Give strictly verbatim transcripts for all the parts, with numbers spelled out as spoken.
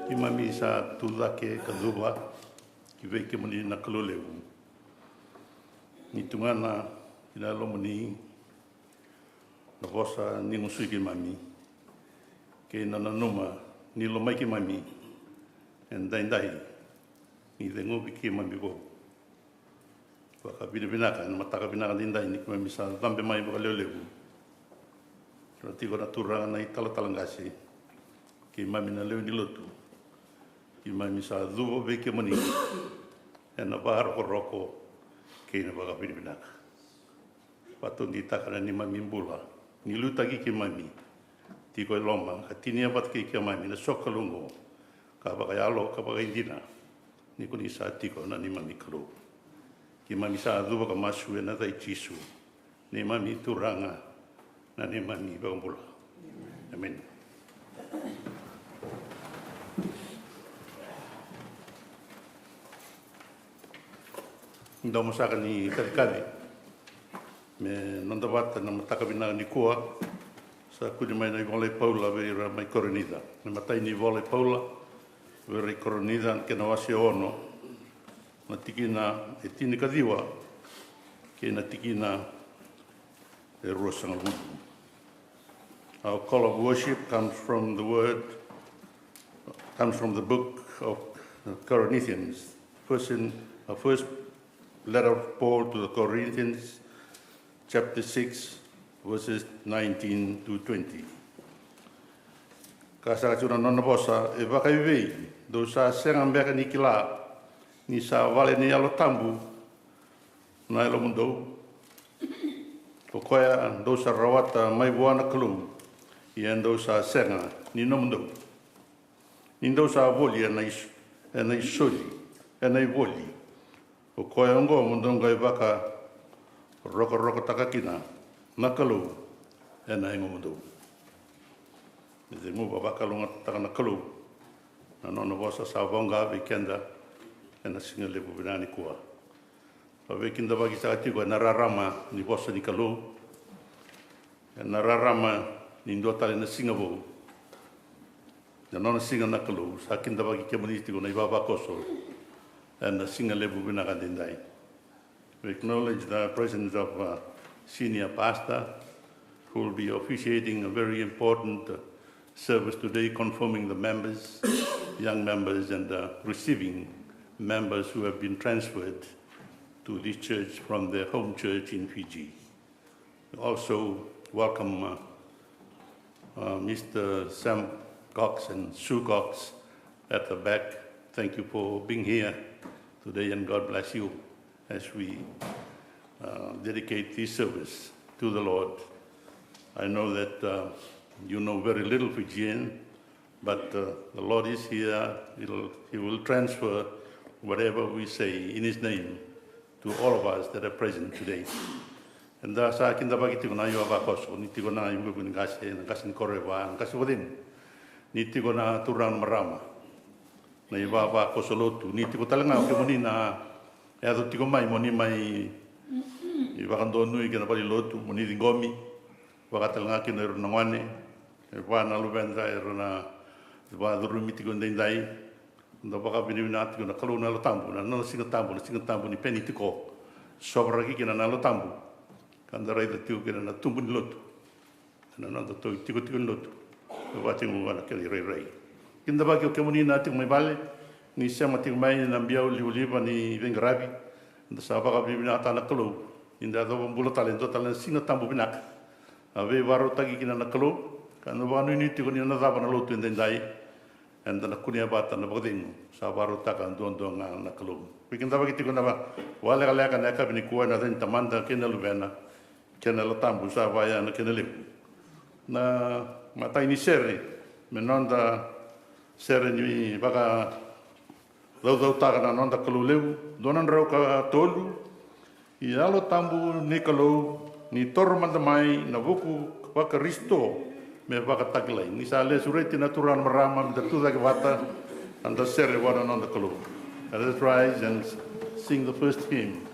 Keimami sa tu cake ka cuva ki vei kemuni na Kalou levu. Ni tugana ki na yalomuni na vosa ni gusui keimami kei na nanuma ni lomai keimami. E daidai ni ceguvi keimami vou. Vakavinavinaka ena mataka vinaka daidai ni keimami sa cabe mai vakalevulevu. Ra tiko na turaga na italatala qase, keimami na lewe ni lotu, keimami sa cuva vei kemuni ena vakarokoroko kei na vakavinavinaka. Vakataudeitaka na neimami bula ni liutaki keimami tiko e loma ka tinia vata kei keimami na sokalou oqo, ka vakayalo ka vakaidina ni ko ni sa tiko na neimami Kalou. Keimami sa cuva ka masu ena yaca i Jisu, neimami Turaga, na neimami iVakabula. Emeni. Daumosaka ni kacikaci me noda vata na mataka vinaka nikua. Sa kune mai na ivola i Paula vei ira mai Korinica, na imatai ni ivola i Paula vei ira i Korinica, na kena wase ono, na tikina e tinikaciwa kei na tikina e ruasagavulu. Our call of worship comes from the word, comes from the book of Corinthians, first in, uh, first letter of Paul to the Corinthians, chapter six, verses nineteen to twenty. Ka sa kaya tu na nona vosa, e vakaevei dou sa sega beka ni kila ni sa vale ni Yalo Tabu na yalomudou, o koya dou sa rawata mai vua na Kalou, ia dou sa sega ni nomudou? Ni dou sa voli ena is-, ena isoli, ena ivoli, o koya oqo mo dou qai vakarokorokotaka kina na Kalou ena yagomudou. Me ceguva vakalougatataka na Kalou na nona vosa sa voqa vei keda ena siga levu vinaka nikua. Sa veikidavaki saka tiko ena rarama ni vosa ni Kalou, ena rarama ni dua tale na siga vou, na nona siga na Kalou. Sa kidavaki kemuni tiko na ivavakoso ena siga levu vinaka daidai. We acknowledge the presence of, uh, Senior Pastor, who will be officiating a very important, uh, service today, confirming the members, young members, and, uh, receiving members who have been transferred to this church from their home church in Fiji. We also welcome, uh, uh, Mister Sam Cox and Sue Cox at the back. Thank you for being here today, and God bless you as we, uh, dedicate this service to the Lord. I know that, uh, you know very little Fijian, but, uh, the Lord is here. He'll, he will transfer whatever we say in His name to all of us that are present today. Eda sa kidavaki tiko na ivavakoso, ni tiko na ivukevuke ni qase, na qase ni koro e va, na qase vakacegu, ni tiko na turaga na marama, na ivavakoso lotu, ni tiko tale ga o kemuni na yaco tiko mai mo ni mai vakadonui kei na valenilotu mo ni ciqomi, vaka tale ga kina o ira na gone e va na luveda era na vakacurumi tiko daidai. Da vakavinavinaka tiko na Kalou na Yalo Tabu, na nona siga tabu, na siga tabu ni Penitiko. Sovaraki kina na Yalo Tabu ka da raica tiko kina na tubu ni lotu, na noda tou itikotiko ni lotu. E vakatekivu vua na kena irairai. Kidavaki o kemuni na tiko mai vale, ni sema tiko mai na biau livaliva ni veiqaravi. Da sa vakavinavinakataka na Kalou ni da yacova bula tale e dua tale na siga tabu vinaka. A veivakarautaki kina na Kalou, ka da vakanuinui tiko ni na cava na lotu edaidai. Eda na kunea vata na vakacegu sa vakarautaka duadua ga na Kalou. Veikidavaki tiko na va-, vakalekaleka na yakavi nikua ena yaca ni Tamada kei na Luvena kei na Yalo Tabu sa vaya na kena levu. Na imatai ni sere me noda sere ni vakacaucautaka na noda Kalou levu, dua na drau ka tolu. Yalo Tabu ni Kalou, ni toro mada mai na vuku vaKarisito me vakatakilai. Ni sa lesu reti na turaga na marama, me da tu cake vata, eda sere vua na noda Kalou. Let us rise and sing the first hymn.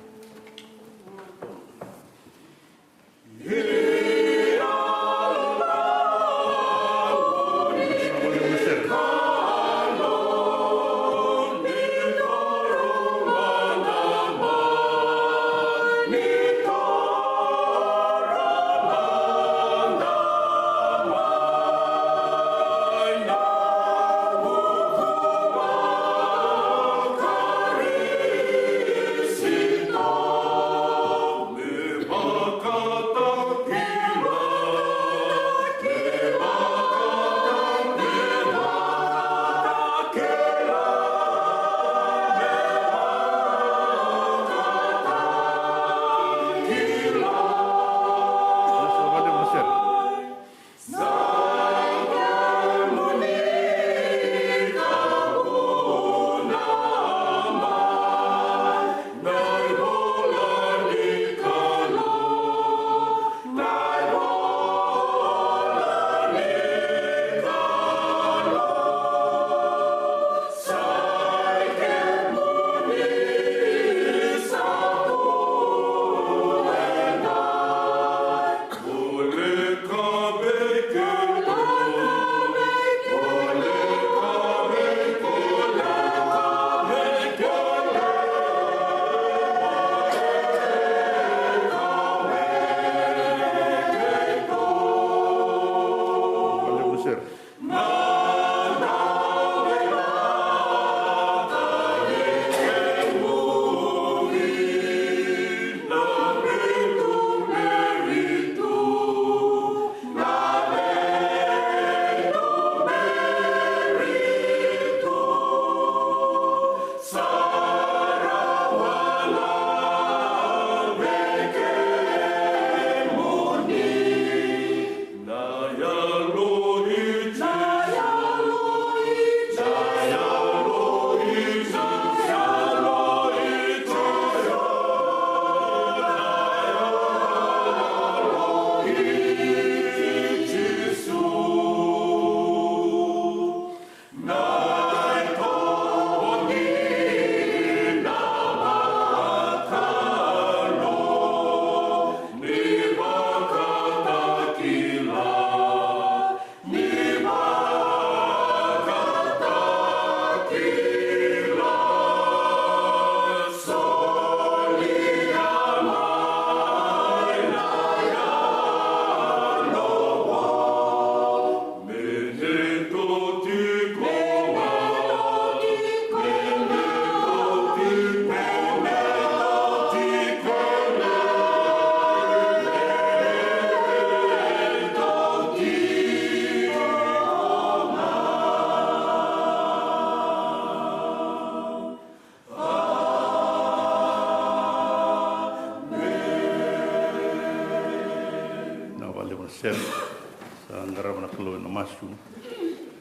Sa qarava na Kalou ena masu.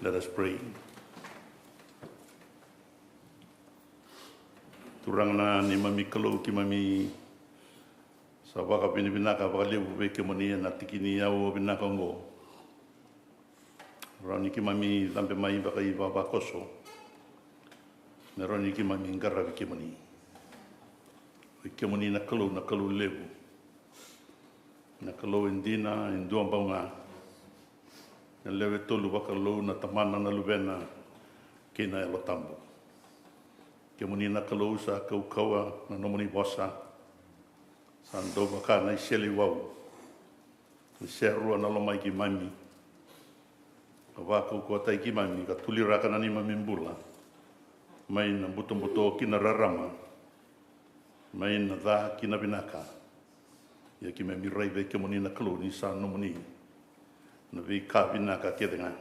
Let us pray. Turaga na neimami Kalou, keimami sa vakavinavinaka vakalevu vei kemuni ena tiki ni aua vinaka oqo. Rawa ni keimami cabe mai vakaivavakoso me rawa ni keimami qaravi kemuni. Oi kemuni na Kalou, na Kalou levu, na Kalou e dina, e duabau ga, na lewe tolu vakalou, na Tamana, na Luvena kei na Yalo Tabu. Kemuni na Kalou sa kaukauwa na nomuni vosa, sa dau vaka na iseleiwau. Ni serua na loma i keimami, ka vakaukauwataki keimami, ka tuliraka na neimami bula mai na butobuto ki na rarama, mai na ca ki na vinaka. Ia keimami rai vei kemuni na Kalou ni sa nomuni na veika vinaka kece ga.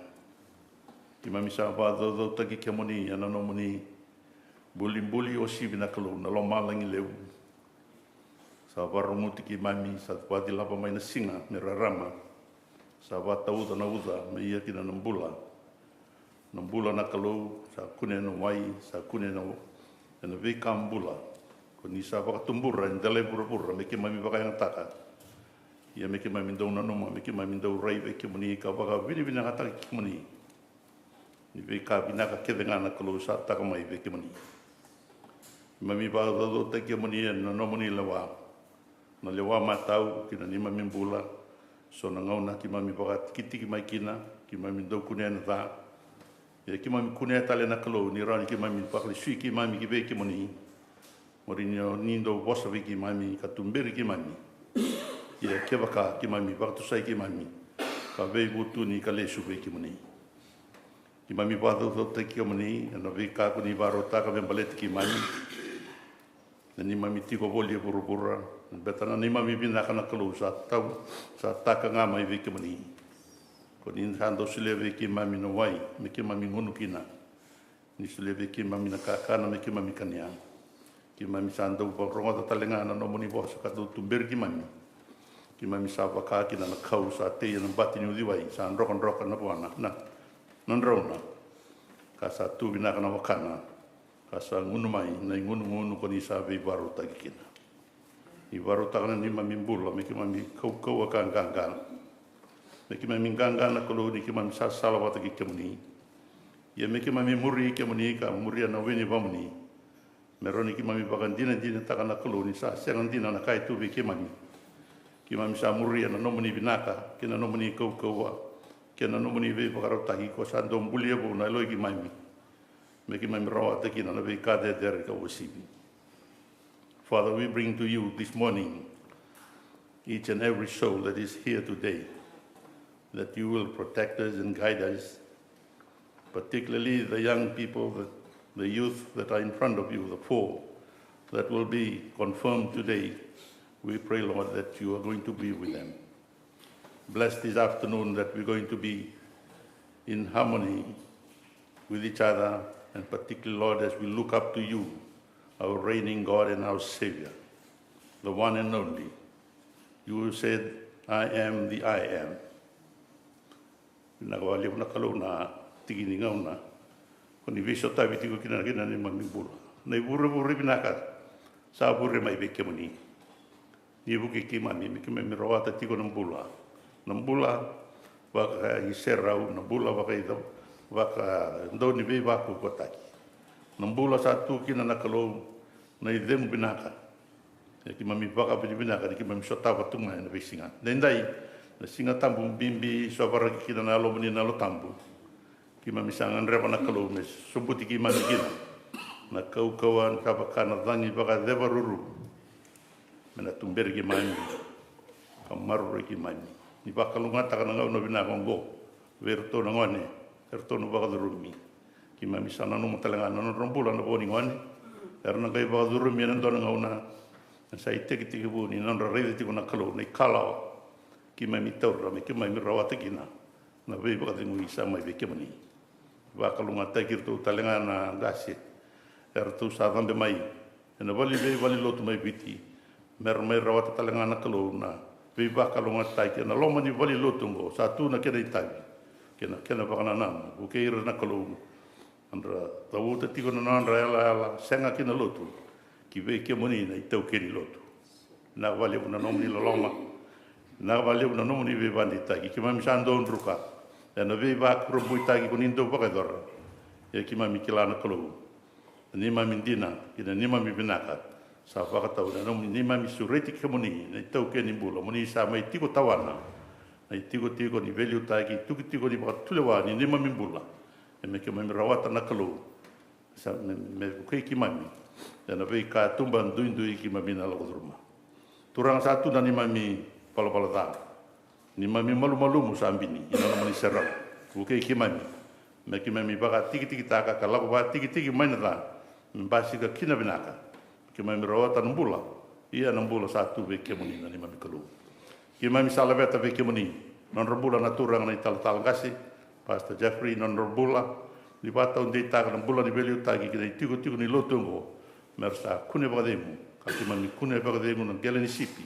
Keimami sa vakacaucautaki kemuni ena nomuni bulibuli uasivi na Kalou, na lomalagi levu. Sa vakaroguti keimami, sa vakacilava mai na siga me rarama. Sa vakatauca na uca me ia kina na bula. Na bula na Kalou, sa kune na wai, sa kune na, ena veika bula ko ni sa vakatubura e dela i vuravura me keimami vakayagataka. Ia me keimami dau nanuma, me keimami dau rai vei kemuni ka vakavinavinakataki kemuni ni veika vinaka kece ga na Kalou sa taka mai vei kemuni. Keimami vakacaucautaki kemuni ena nomuni lewa, na lewa matau ki na neimami bula. So na gauna keimami vakatikitiki mai kina, keimami dau kunea na ca. Ia keimami kunea tale na Kalou ni rawa ni keimami vakalesui keimami ki vei kemuni. Mo ni, ni dau vosa vei keimami ka tuberi keimami. Ia kevaka keimami vakatusai keimami ka veivutuni ka lesu vei kemuni. Keimami vakacaucautaki kemuni ena veika ko ni vakarautaka me baleti keimami. Na neimami tiko voli e vuravura, beta na neimami vinaka na Kalou sa tau, sa taka ga mai vei kemuni. Ko ni sa dau solia vei keimami na wai me keimami gunu kina. Ni solia vei keimami na kakana me keimami kania. Keimami sa dau vakarogoca tale ga na nomuni vosa ka dau tuberi keimami. Keimami sa vaka kina na kau sa tei ena bati ni uciwai, sa drokadroka na vuana, na, na drauna, ka sa tu vinaka na wakana, ka sa gunu mai na igunugunu ko ni sa veivakarautaki kina. Ni vakarautaka na neimami bula me keimami kaukauwa ka qaqa. Me keimami qaqa na Kalou ni keimami sa salavata kei kemuni. Ia me keimami muri kemuni ka muria na we ni vamuni. Me rawa ni keimami vakadinadinataka na Kalou ni sa sega dina na ka e tu vei keimami. Keimami sa muria na nomuni vinaka kei na nomuni kaukauwa kei na nomuni veivakarautaki ko sa dau bulia vou na yaloi keimami. Me keimami rawata kina na veika cecere ka uasivi. Father, we bring to you this morning each and every soul that is here today, that you will protect us and guide us, particularly the young people, the, the youth that are in front of you, the four that will be confirmed today. We pray, Lord, that you are going to be with them. Bless this afternoon that we're going to be in harmony with each other, and particularly, Lord, as we look up to you, our reigning God and our Savior, the one and only. You said, "I am the I am." Vinaka vakalevu na Kalou na tiki ni gauna ko ni veisotavi tiko kina, kina neimami bula. Na ivurevure vinaka sa vure mai vei kemuni. Ni vukei keimami me keimami rawata tiko na bula, na bula vakaiserau, na bula vakaica, vakadau ni veivakukutaki, na bula sa tu kina na Kalou na icegu vinaka. Ia keimami vakavinavinaka ni keimami sotava tu ga ena veisiga daidai, na Siga Tabu bibi sovaraki kina na Yalomuni na Yalo Tabu. Keimami sa gadreva na Kalou me sobuti keimami kina na kaukauwa ni ka vaka na cagi vakacevaruru, me na tuberi keimami ka maroroi keimami. Ni vakalougatataka na gauna vinaka oqo vei iratou na gone, eratou na vakacurumi. Keimami sa nanuma tale ga na nodra bula na vo ni gone era na qai vakacurumi ena dua na gauna. Sa itekitekivu ni nodra raica tiko na Kalou na ikalawa. Keimami taura me keimami rawata kina na veivakacegui sa mai vei kemuni. Vakalougatataki iratou tale ga na qase eratou sa cabe mai ena vale ni veivale lotu mai Viti, me ra mai rawata tale ga na Kalou na veivakalougatataki ena loma ni valenilotu oqo. Sa tu na kena itavi kei na kena vakanananu. Vukei ira na Kalou, nodra cavuta tiko na nodra yalayala sega ki na lotu, ki vei kemuni na itaukei ni lotu. Vinaka vakalevu na nomuni loloma, vinaka vakalevu na nomuni veivakadeitaki. Keimami sa dau druka ena veivakurabuitaki ko ni dau vakayacora. Ia keimami kila na Kalou, na neimami dina kei na neimami vinaka sa vakatau ena nomuni, neimami sureti kemuni na itaukei ni bula, mo ni sa mai tiko tawana na itikotiko ni veiliutaki, itikotiko ni vakatulewa ni neimami bula. E me keimami rawata na Kalou, sa me, me vukei keimami ena veikatuba duidui keimami na lako curuma. Turaga, sa tu na neimami valavala ca, neimami malumalumu sa bini ena nomuni serau. Vukei keimami me keimami vakatikitikitaka ka lako vakatikitiki mai na ca, me basika kina vinaka. Keimami rawata na bula, ia na bula sa tu vei kemuni na neimami Kalou. Keimami sa laveta vei kemuni nodra bula na turaga na italatala qase, Pastor Jeffrey, nodra bula, ni vakataudeitaka na bula ni veiliutaki ki na itikotiko ni lotu oqo, me ra sa kune vakacegu ka keimami kune vakacegu na qele ni sipi.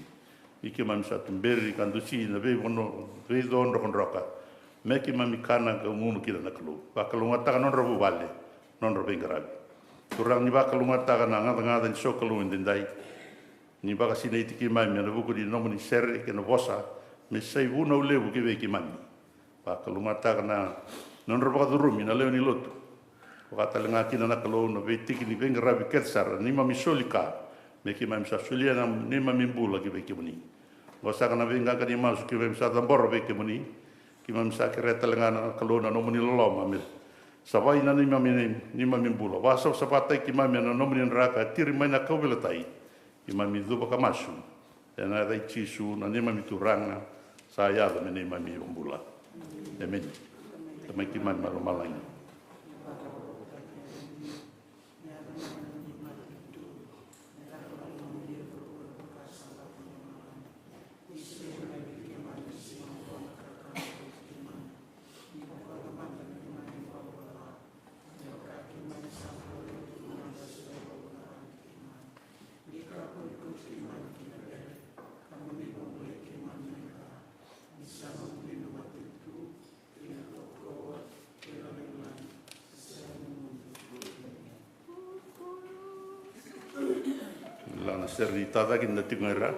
Ia keimami sa tuberi ka dusi na veivanua, veico drokadroka, me keimami kana ka gunu kina na Kalou. Vakalougatataka nodra vuvale, nodra veiqaravi. Turaga, ni vakalougatataka na gacagaca ni sokalou edaidai. Ni vakasinaiti keimami ena vuku ni nomuni sere kei na vosa, me sa ivunau levu ki vei keimami. Vakalougatataka na nodra vakacurumi na lewe ni lotu. Vaka tale ga kina na Kalou na veitiki ni veiqaravi kece sara, neimami soli ka, me keimami sa solia na neimami bula ki vei kemuni. Oqo saka na veiqaqa ni masu keimami sa cabora vei kemuni. Keimami sa kerea tale ga na Kalou na nomuni loloma me savai na neimami, neimami bula. Vakasavasavataki keimami ena nomuni dra ka tiri mai na kauveilatai. Keimami cuva ka masu ena yaca i Jisu na neimami Turaga, sa yaco me neimami iVakabula. Emeni. Tamai keimami mai lomalagi. La na sere ni tacake ni na tiko ga i ra.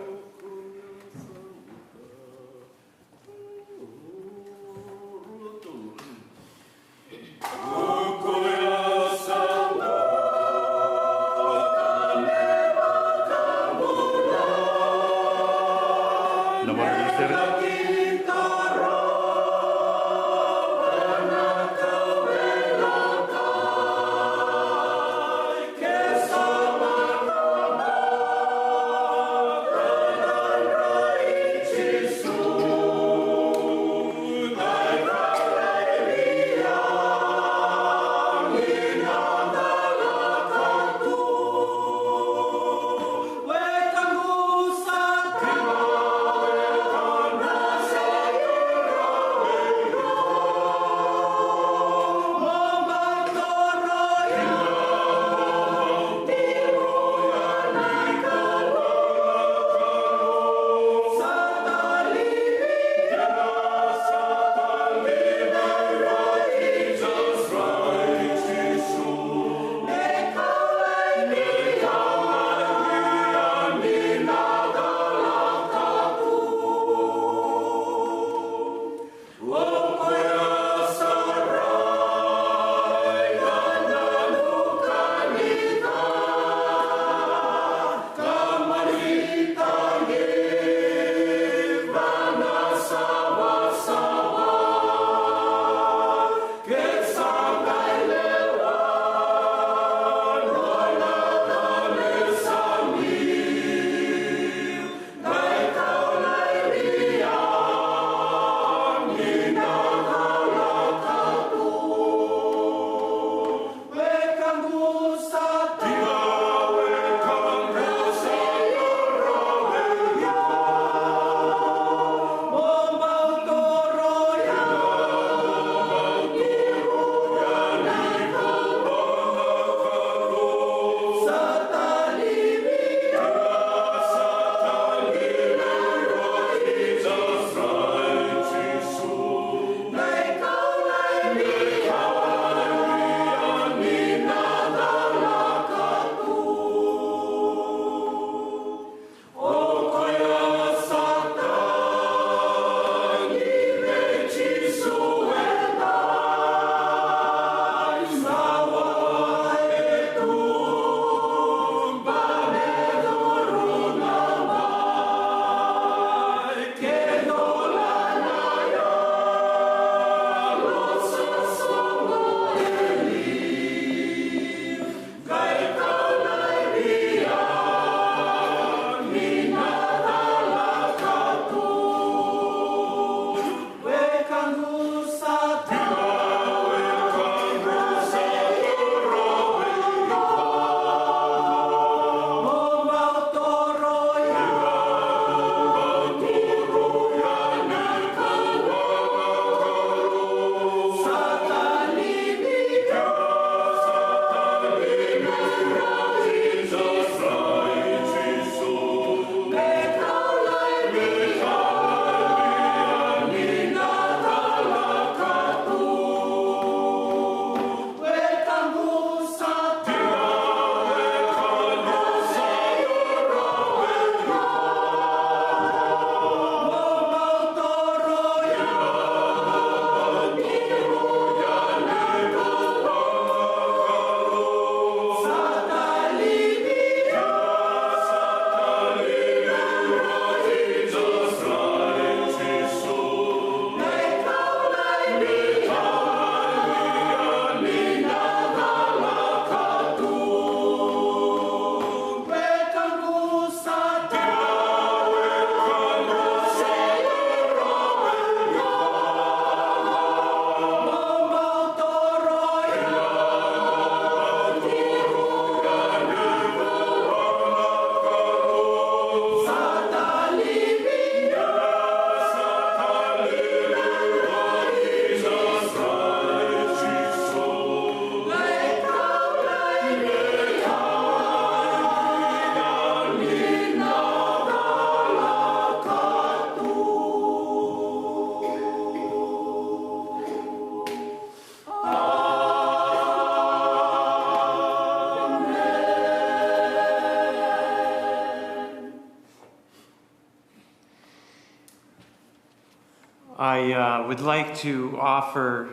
I uh, would like to offer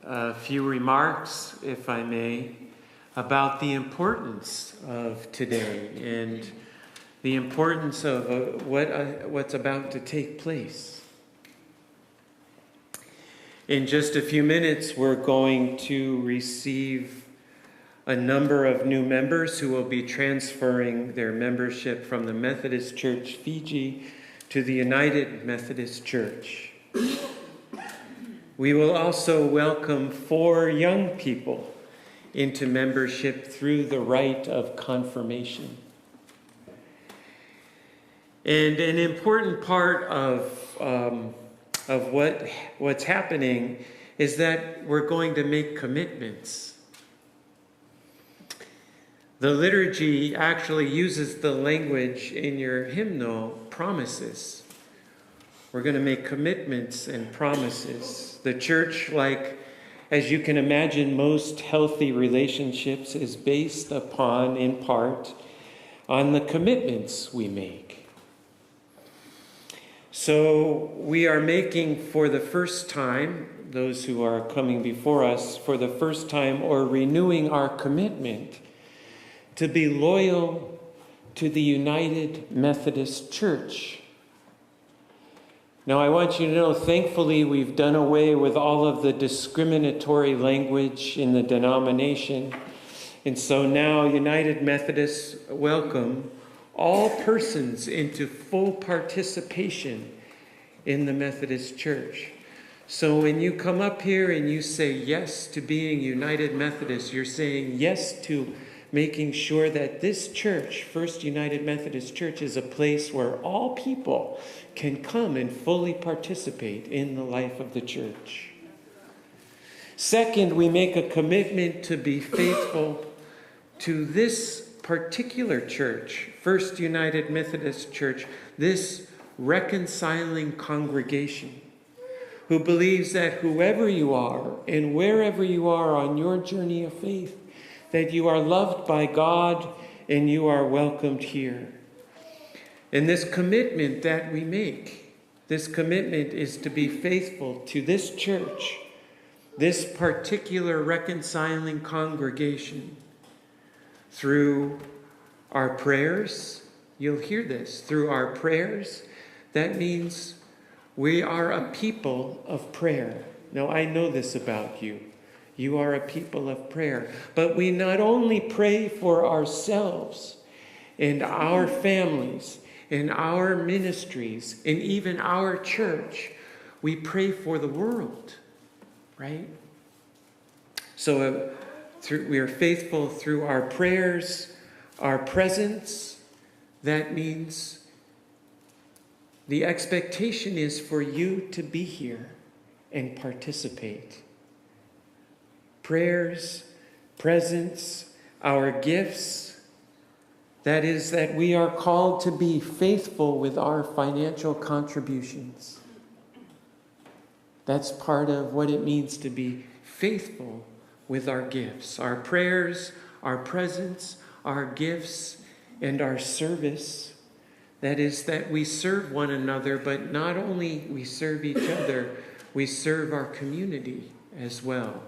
a few remarks, if I may, about the importance of today and the importance of uh, what uh, what's about to take place. In just a few minutes, we're going to receive a number of new members who will be transferring their membership from the Methodist Church Fiji to the United Methodist Church. We will also welcome four young people into membership through the rite of confirmation. And an important part of, um, of what, what's happening is that we're going to make commitments. The liturgy actually uses the language in your hymnal, promises. We're going to make commitments and promises. The church, like, as you can imagine, most healthy relationships is based upon, in part, on the commitments we make. So we are making for the first time, those who are coming before us, for the first time, or renewing our commitment to be loyal to the United Methodist Church. Now, I want you to know, thankfully, we've done away with all of the discriminatory language in the denomination. And so now United Methodists welcome all persons into full participation in the Methodist Church. So when you come up here and you say yes to being United Methodist, you're saying yes to making sure that this church, First United Methodist Church, is a place where all people can come and fully participate in the life of the church. Second, we make a commitment to be faithful to this particular church, First United Methodist Church, this reconciling congregation, who believes that whoever you are and wherever you are on your journey of faith, that you are loved by God and you are welcomed here. And this commitment that we make, this commitment is to be faithful to this church, this particular reconciling congregation, through our prayers. You'll hear this, through our prayers. That means we are a people of prayer. Now, I know this about you. You are a people of prayer. But we not only pray for ourselves and our families and our ministries and even our church, we pray for the world, right? So uh, through, we are faithful through our prayers, our presence. That means the expectation is for you to be here and participate. Prayers, presence, our gifts. That is, that we are called to be faithful with our financial contributions. That's part of what it means to be faithful with our gifts, our prayers, our presence, our gifts, and our service. That is, that we serve one another, but not only we serve each other, we serve our community as well.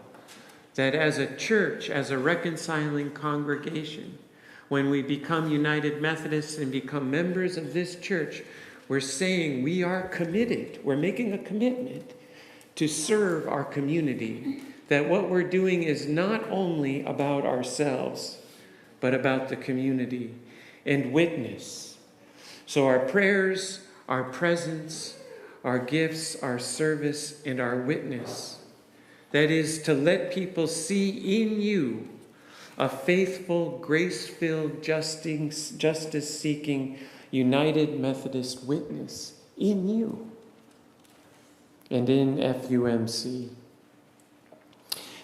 That as a church, as a reconciling congregation, when we become United Methodists and become members of this church, we're saying we are committed, we're making a commitment to serve our community, that what we're doing is not only about ourselves, but about the community and witness. So our prayers, our presence, our gifts, our service, and our witness, that is to let people see in you a faithful, grace-filled, justice-seeking, United Methodist witness in you and in F U M C.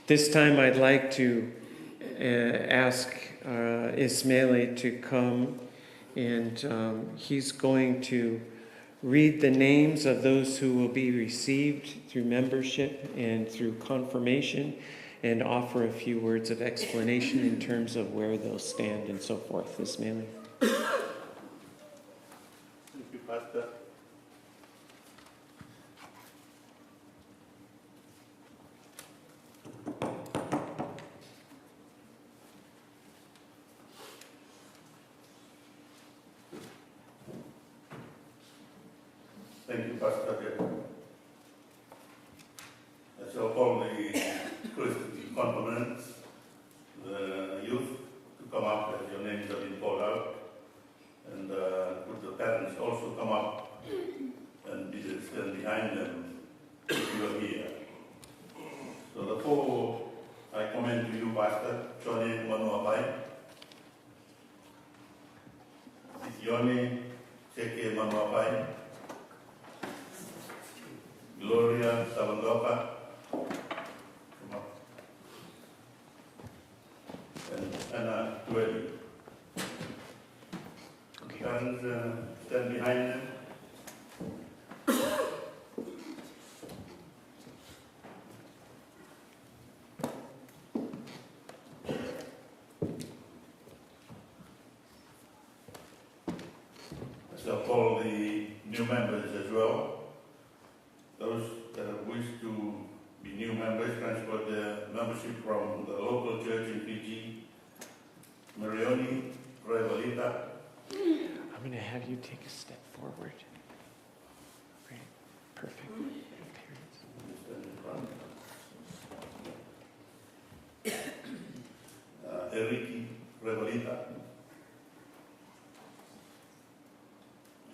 This time I'd like to uh, ask uh, Ismaili to come, and um, he's going to read the names of those who will be received through membership and through confirmation, and offer a few words of explanation in terms of where they'll stand and so forth. Ismaili. Thank you, Pastor. Pastor Jeff. I shall call the Christian Conference, the youth, to come up as your names have been called out, and uh, could the parents also come up and be, stand behind them if you are here. So the four I commend to you, Pastor Johnny Manuapai, Sikioni Seke Manuapai, Gloria Savandoka, and Anna Tueli. Parents, uh, stand behind them. I shall call the new members as well. Those that wish to be new members, transfer their membership from the local church in Fiji, Merioni Revalita. I'm going to have you take a step forward. Great. Perfect. Parents. Uh, Eriki Revalita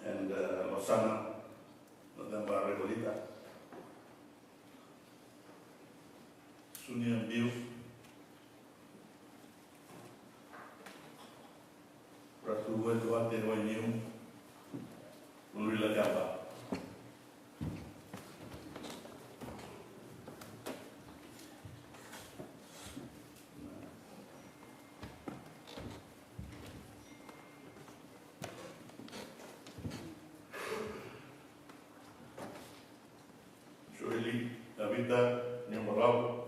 and uh, Losana November Revalita. Sunia Biu. Ratu Eduarte Wainiu. Lulila Jaba. Joeli Davida Niumarau,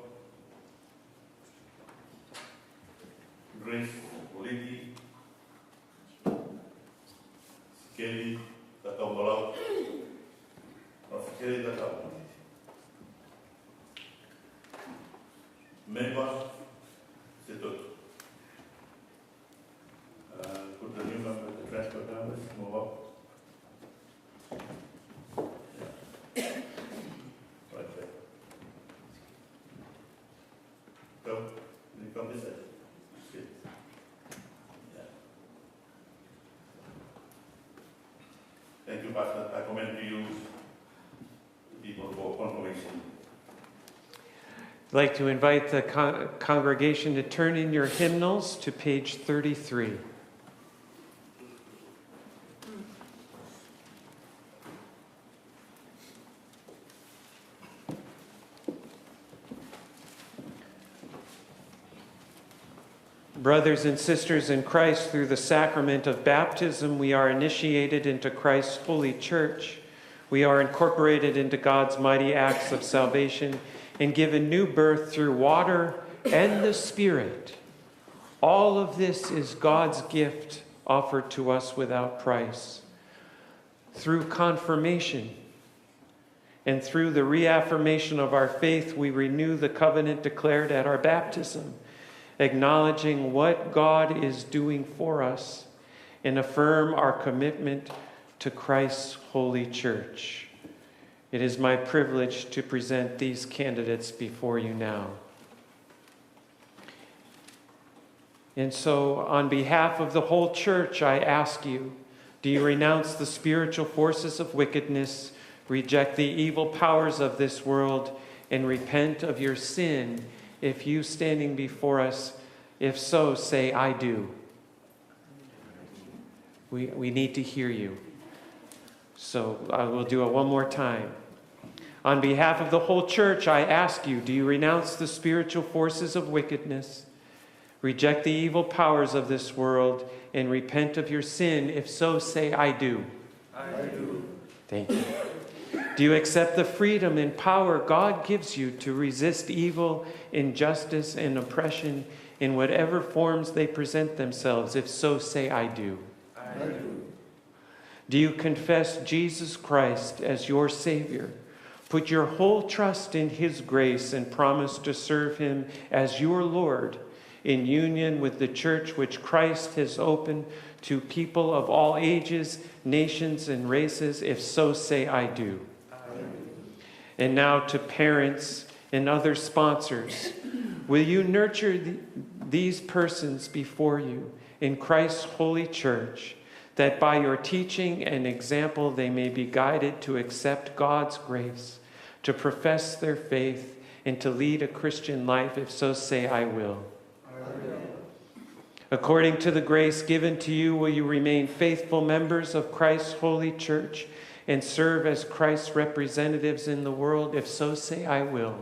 Grace Politi, Sikeli Takaumalau, no Sikeli Takau, Meba Setoto. Uh, put the new number, the transfer numbers, move up. Yeah. Right there. Come, you come this side. Sit. Yeah. Thank you, Pastor. I commend to you. People for confirmation. I'd like to invite the con- congregation to turn in your hymnals to page thirty-three. Brothers and sisters in Christ, through the sacrament of baptism, we are initiated into Christ's holy church. We are incorporated into God's mighty acts of salvation and given new birth through water and the Spirit. All of this is God's gift offered to us without price. Through confirmation, and through the reaffirmation of our faith, we renew the covenant declared at our baptism, acknowledging what God is doing for us and affirm our commitment to Christ's holy church. It is my privilege to present these candidates before you now. And so, on behalf of the whole church, I ask you, do you renounce the spiritual forces of wickedness, reject the evil powers of this world, and repent of your sin? If you standing before us, if so, say, "I do." We, we need to hear you. So I will do it one more time. On behalf of the whole church, I ask you, do you renounce the spiritual forces of wickedness, reject the evil powers of this world, and repent of your sin? If so, say, "I do." I do. Thank you. Do you accept the freedom and power God gives you to resist evil, injustice, and oppression in whatever forms they present themselves? If so, say, "I do." I do. Do you confess Jesus Christ as your Savior? Put your whole trust in His grace and promise to serve Him as your Lord in union with the church which Christ has opened to people of all ages, nations, and races? If so, say, "I do." And now to parents and other sponsors, will you nurture th- these persons before you in Christ's holy church, that by your teaching and example they may be guided to accept God's grace, to profess their faith, and to lead a Christian life? If so, say, "I will." According to the grace given to you, will you remain faithful members of Christ's holy church and serve as Christ's representatives in the world? If so, say, "I will."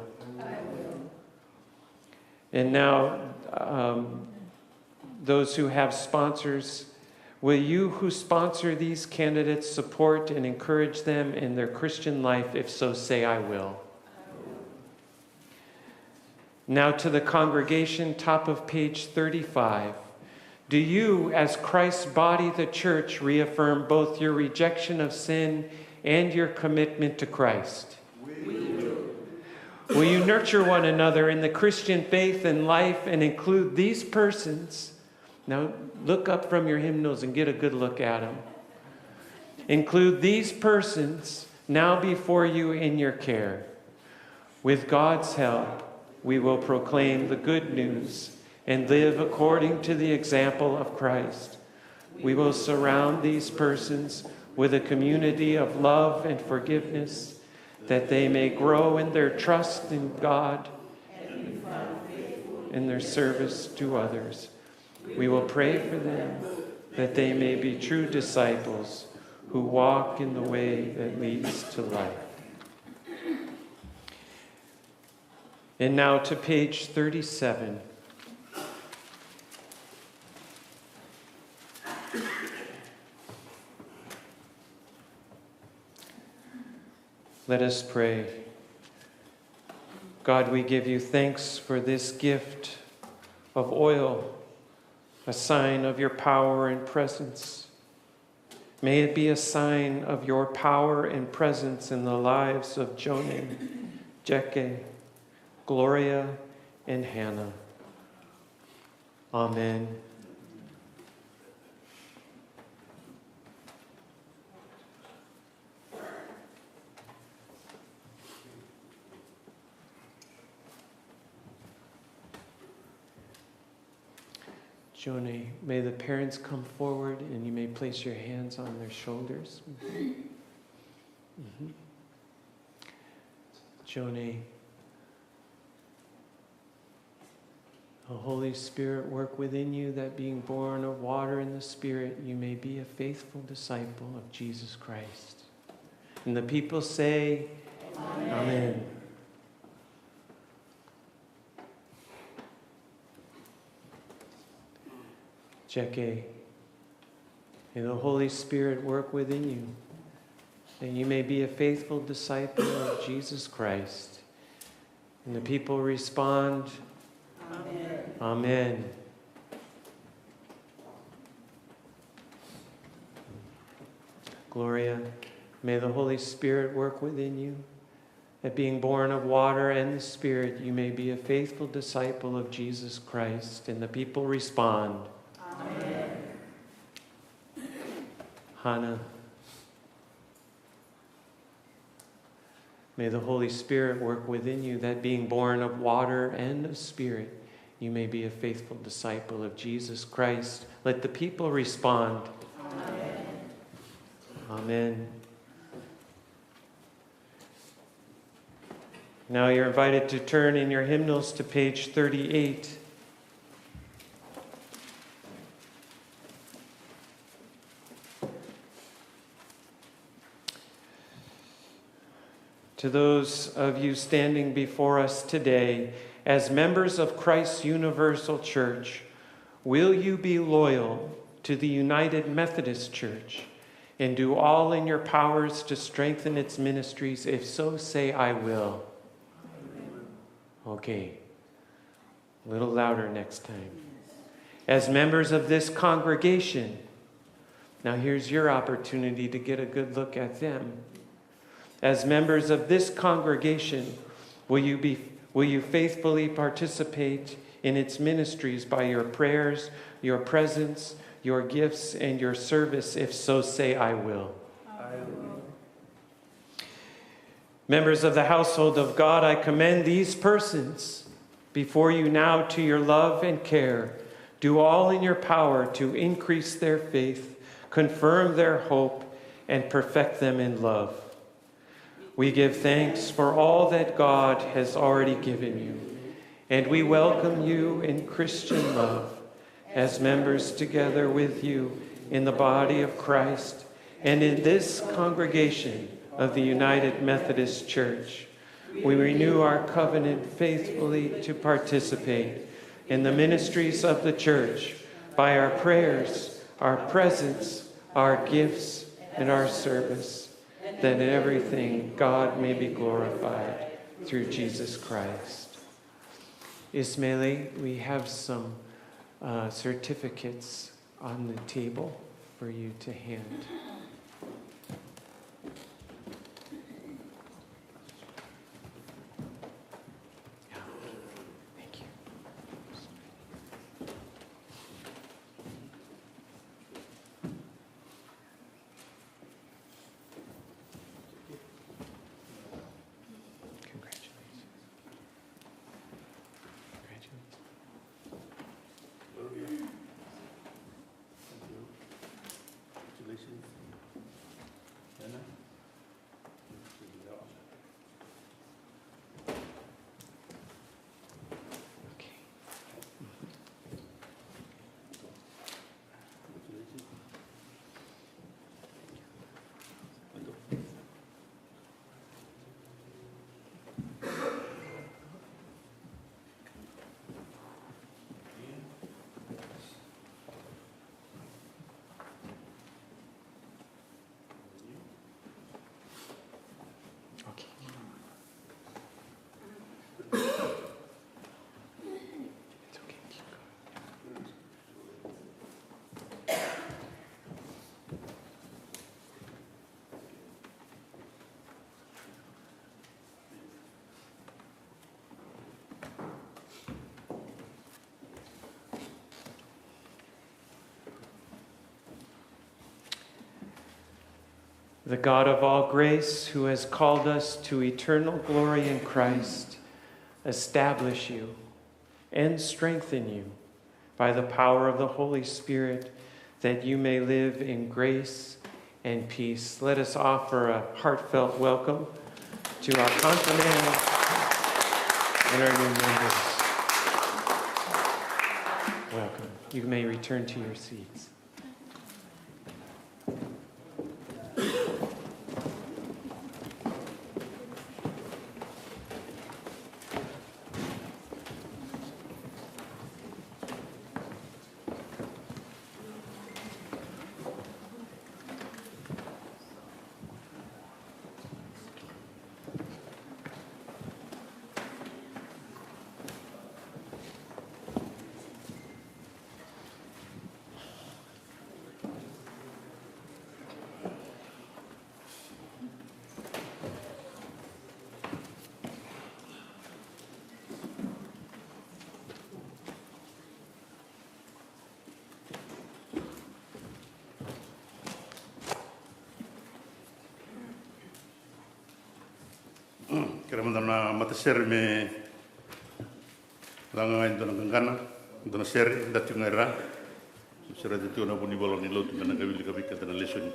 And now, um, those who have sponsors, will you who sponsor these candidates support and encourage them in their Christian life? If so, say, "I will." Now to the congregation, top of page thirty-five. Do you, as Christ's body, the church, reaffirm both your rejection of sin and your commitment to Christ? Will you nurture one another in the Christian faith and life and include these persons? Now look up from your hymnals and get a good look at them. Include these persons now before you in your care. With God's help, we will proclaim the good news and live according to the example of Christ. We will surround these persons with a community of love and forgiveness, that they may grow in their trust in God and their service to others. We will pray for them, that they may be true disciples who walk in the way that leads to life. And now to page thirty-seven. Let us pray. God, we give you thanks for this gift of oil, a sign of your power and presence. May it be a sign of your power and presence in the lives of Joni, Jeke, Gloria, and Hannah. Amen. Joni, may the parents come forward and you may place your hands on their shoulders. Mhm. Joni, the Holy Spirit work within you, that being born of water and the Spirit, you may be a faithful disciple of Jesus Christ. And the people say, "Amen." Jeke, may the Holy Spirit work within you, that you may be a faithful disciple of Jesus Christ. And the people respond, "Amen." Amen. Gloria, may the Holy Spirit work within you, that being born of water and the Spirit, you may be a faithful disciple of Jesus Christ. And the people respond, "Amen." Hannah, may the Holy Spirit work within you, that being born of water and of Spirit, you may be a faithful disciple of Jesus Christ. Let the people respond, "Amen." Amen. Now you're invited to turn in your hymnals to page thirty-eight. To those of you standing before us today, as members of Christ's universal church, will you be loyal to the United Methodist Church and do all in your powers to strengthen its ministries? If so, say, "I will." Okay. A little louder next time. As members of this congregation, now here's your opportunity to get a good look at them. As members of this congregation, will you be, will you faithfully participate in its ministries by your prayers, your presence, your gifts, and your service, if so say, "I will." I will. Members of the household of God, I commend these persons before you now to your love and care. Do all in your power to increase their faith, confirm their hope, and perfect them in love. We give thanks for all that God has already given you, and we welcome you in Christian love as members together with you in the body of Christ and in this congregation of the United Methodist Church. We renew our covenant faithfully to participate in the ministries of the church by our prayers, our presence, our gifts, and our service, that in everything God may be glorified through Jesus Christ. Ismaili, we have some uh, certificates on the table for you to hand. Yeah. Thank you. Congratulations. Congratulations. Congratulations. Yana. Okay. Okay. It's okay. Keep going. The God of all grace, who has called us to eternal glory in Christ, establish you and strengthen you by the power of the Holy Spirit, that you may live in grace and peace. Let us offer a heartfelt welcome to our confirmands and our new members. Welcome. You may return to your seats. Kere mada na matasere me laga ga e dua na qaqana, dua na sere, da tiko ga e ra. Sere da tiko na vunivola ni lotu me na qai wilika vei keda na lesoni.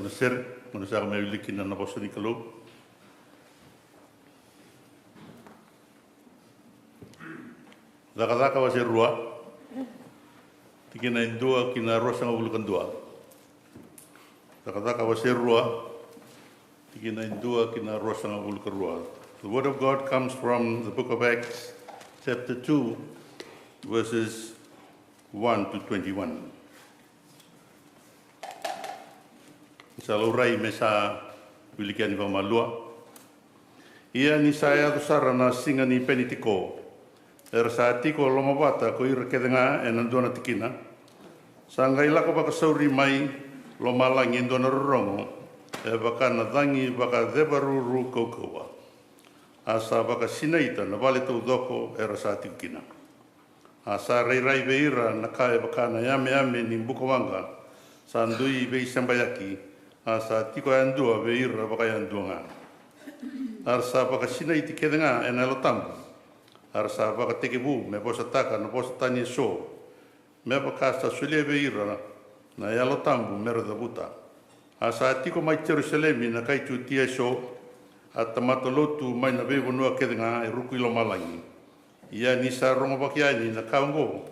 Sere, gauna saka me wiliki na vosa ni Kalou. Cakacaka wase rua, tikina e dua ki na ruasagavulu ka dua. Cakacaka wase rua, tikina e dua ki na ruasagavulu ka rua. The word of God comes from the book of Acts, chapter two, verses one to twenty-one. Sa laurai me sa wiliki yani vakamalua. Ia ni sa yaco sara na siga ni Penitiko, era sa tiko lomavata ko ira kece ga ena dua na tikina. Sa qai lako vakasauri mai lomalagi e dua na rorogo, e vaka na cagi vakacevaruru kaukauwa. A sa vakasinaita na vale taucoko era sa tiko kina. A sa rairai vei ira na ka e vaka na yameyame ni buka waqa sa dui veisebayaki, a sa tiko yadua vei ira vakayadua ga. A ra sa vakasinaiti kece ga ena Yalo Tabu, a ra sa vakatekivu me vosataka na vosa tani eso, me vaka sa solia vei ira na Yalo Tabu me ra cavuta. A sa tiko mai Jerusalemi na kai Jutia eso, a tamata lotu mai na veivanua kece ga e ruku i lomalagi. Ia ni sa rogovaki yani na ka oqo,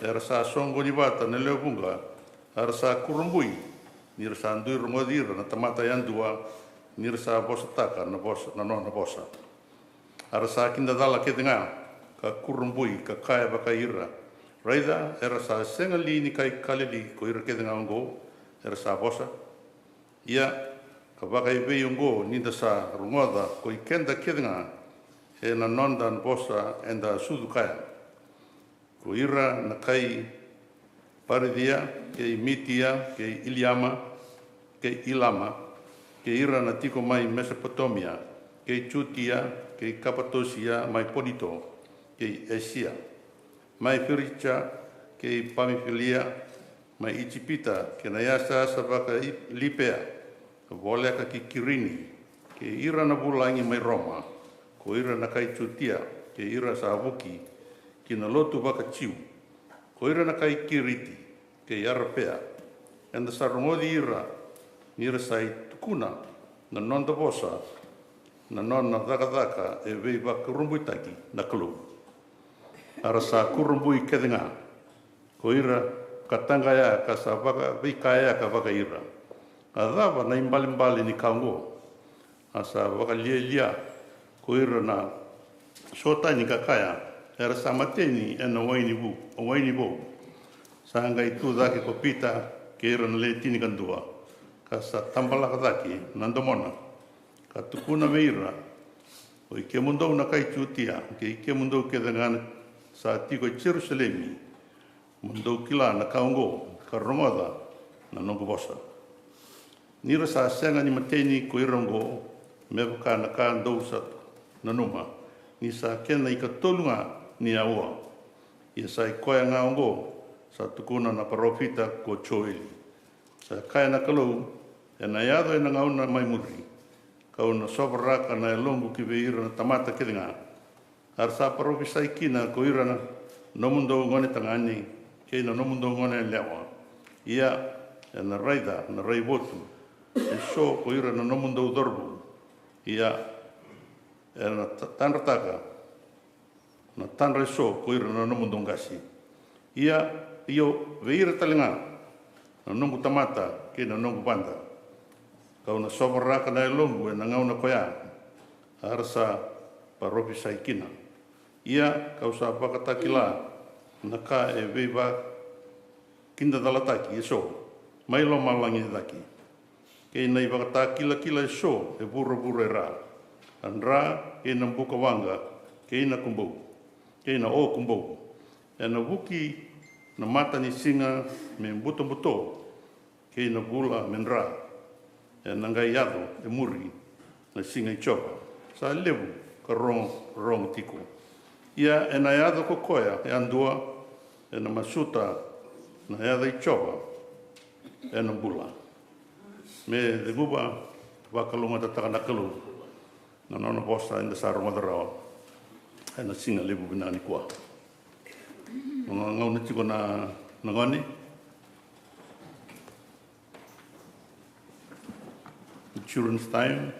era sa soqoni vata na lewe vuqa, a ra sa kurabui ni ra sa dui rogoci ira na tamata yadua ni ra sa vosataka na vosa, na nona vosa. A ra sa kidacala kece ga, ka kurabui, ka kaya vakai ira, raica, era sa sega li ni kai Kalili ko ira kece ga oqo era sa vosa? Ia ka vakaevei oqo ni da sa rogoca ko i keda kece ga ena noda vosa eda sucu kaya? Ko ira na kai Paritia, kei Mitia, kei Iliama, kei Ilama, kei ira na tiko mai Mesopotamia, kei Jutia, kei Kapatosia, mai Ponito, kei Esia, mai Firigia, kei Pamifilia, mai Ijipita, kei na yasayasa vaka-Lipea, voleka ki Kirini, kei ira na vulagi mai Roma, ko ira na kai Jutia, kei ira sa vuki ki na lotu vaka-Jiu, ko ira na kai Kiriti, kei Arapea, eda sa rogoci ira ni ra sa i tukuna na noda vosa, na nona cakacaka e veivakurabuitaki na Kalou. A ra sa kurabui kece ga, ko ira ka taqaya ka sa vakaveikayaka vakai ira. A cava na ibalebale ni ka oqo? A sa vakalialia ko ira na so tani ka kaya, era sa mateni ena waini vu, waini vou. Sa qai tu cake ko Pita kei ira na le tinikadua, ka sa tabalaka cake na domona, ka tukuna vei ira, o i kemudou na kai Jutia, kei kemudou kece ga na sa tiko e Jerusalemi, mo dou kila na ka oqo, ka rogoca na noqu vosa. Ni ra sa sega ni mateni ko ira oqo, me vaka na ka dou sa nanuma, ni sa kena ikatolu ga ni aua. Ia sa i koya ga oqo sa tukuna na parofita ko Joeli. Sa kaya na Kalou, ena yaco ena gauna mai muri, ka'u na sovaraka na yaloqu ki vei ira na tamata kece ga. A ra sa parofisai kina ko ira na nomudou gone tagane kei na nomudou gone yalewa. Ia ena raica na raivotu eso ko ira na nomudou cauravou. Ia ena ta-, tadrataka na tadra eso ko ira na nomudou qase. Ia, io, vei ira tale ga na noqu tamata kei na noqu vada, ka'u na sovaraka na yaloqu ena gauna koya, a ra sa parofisai kina. Ia ka'u sa vakatakila na ka e veivakidacalataki eso mai lomalagi e cake, kei na ivakatakilakila eso e vuravura e ra, a dra kei na buka waqa, kei na kubou, kei na o kubou. Ena vuki na mata ni siga me butobuto, kei na vula me dra. Ena qai yaco e muri na siga i Jiova, sa levu ka rogorogo tiko. Ia ena yaco ko koya yadua ena masuta na yaca i Jiova, ena bula. Me ceguva, vakalougatataka na Kalou na nona vosa eda sa rogoca rawa ena siga levu vinaka nikua. Gauna tiko na, na gone. Children's time.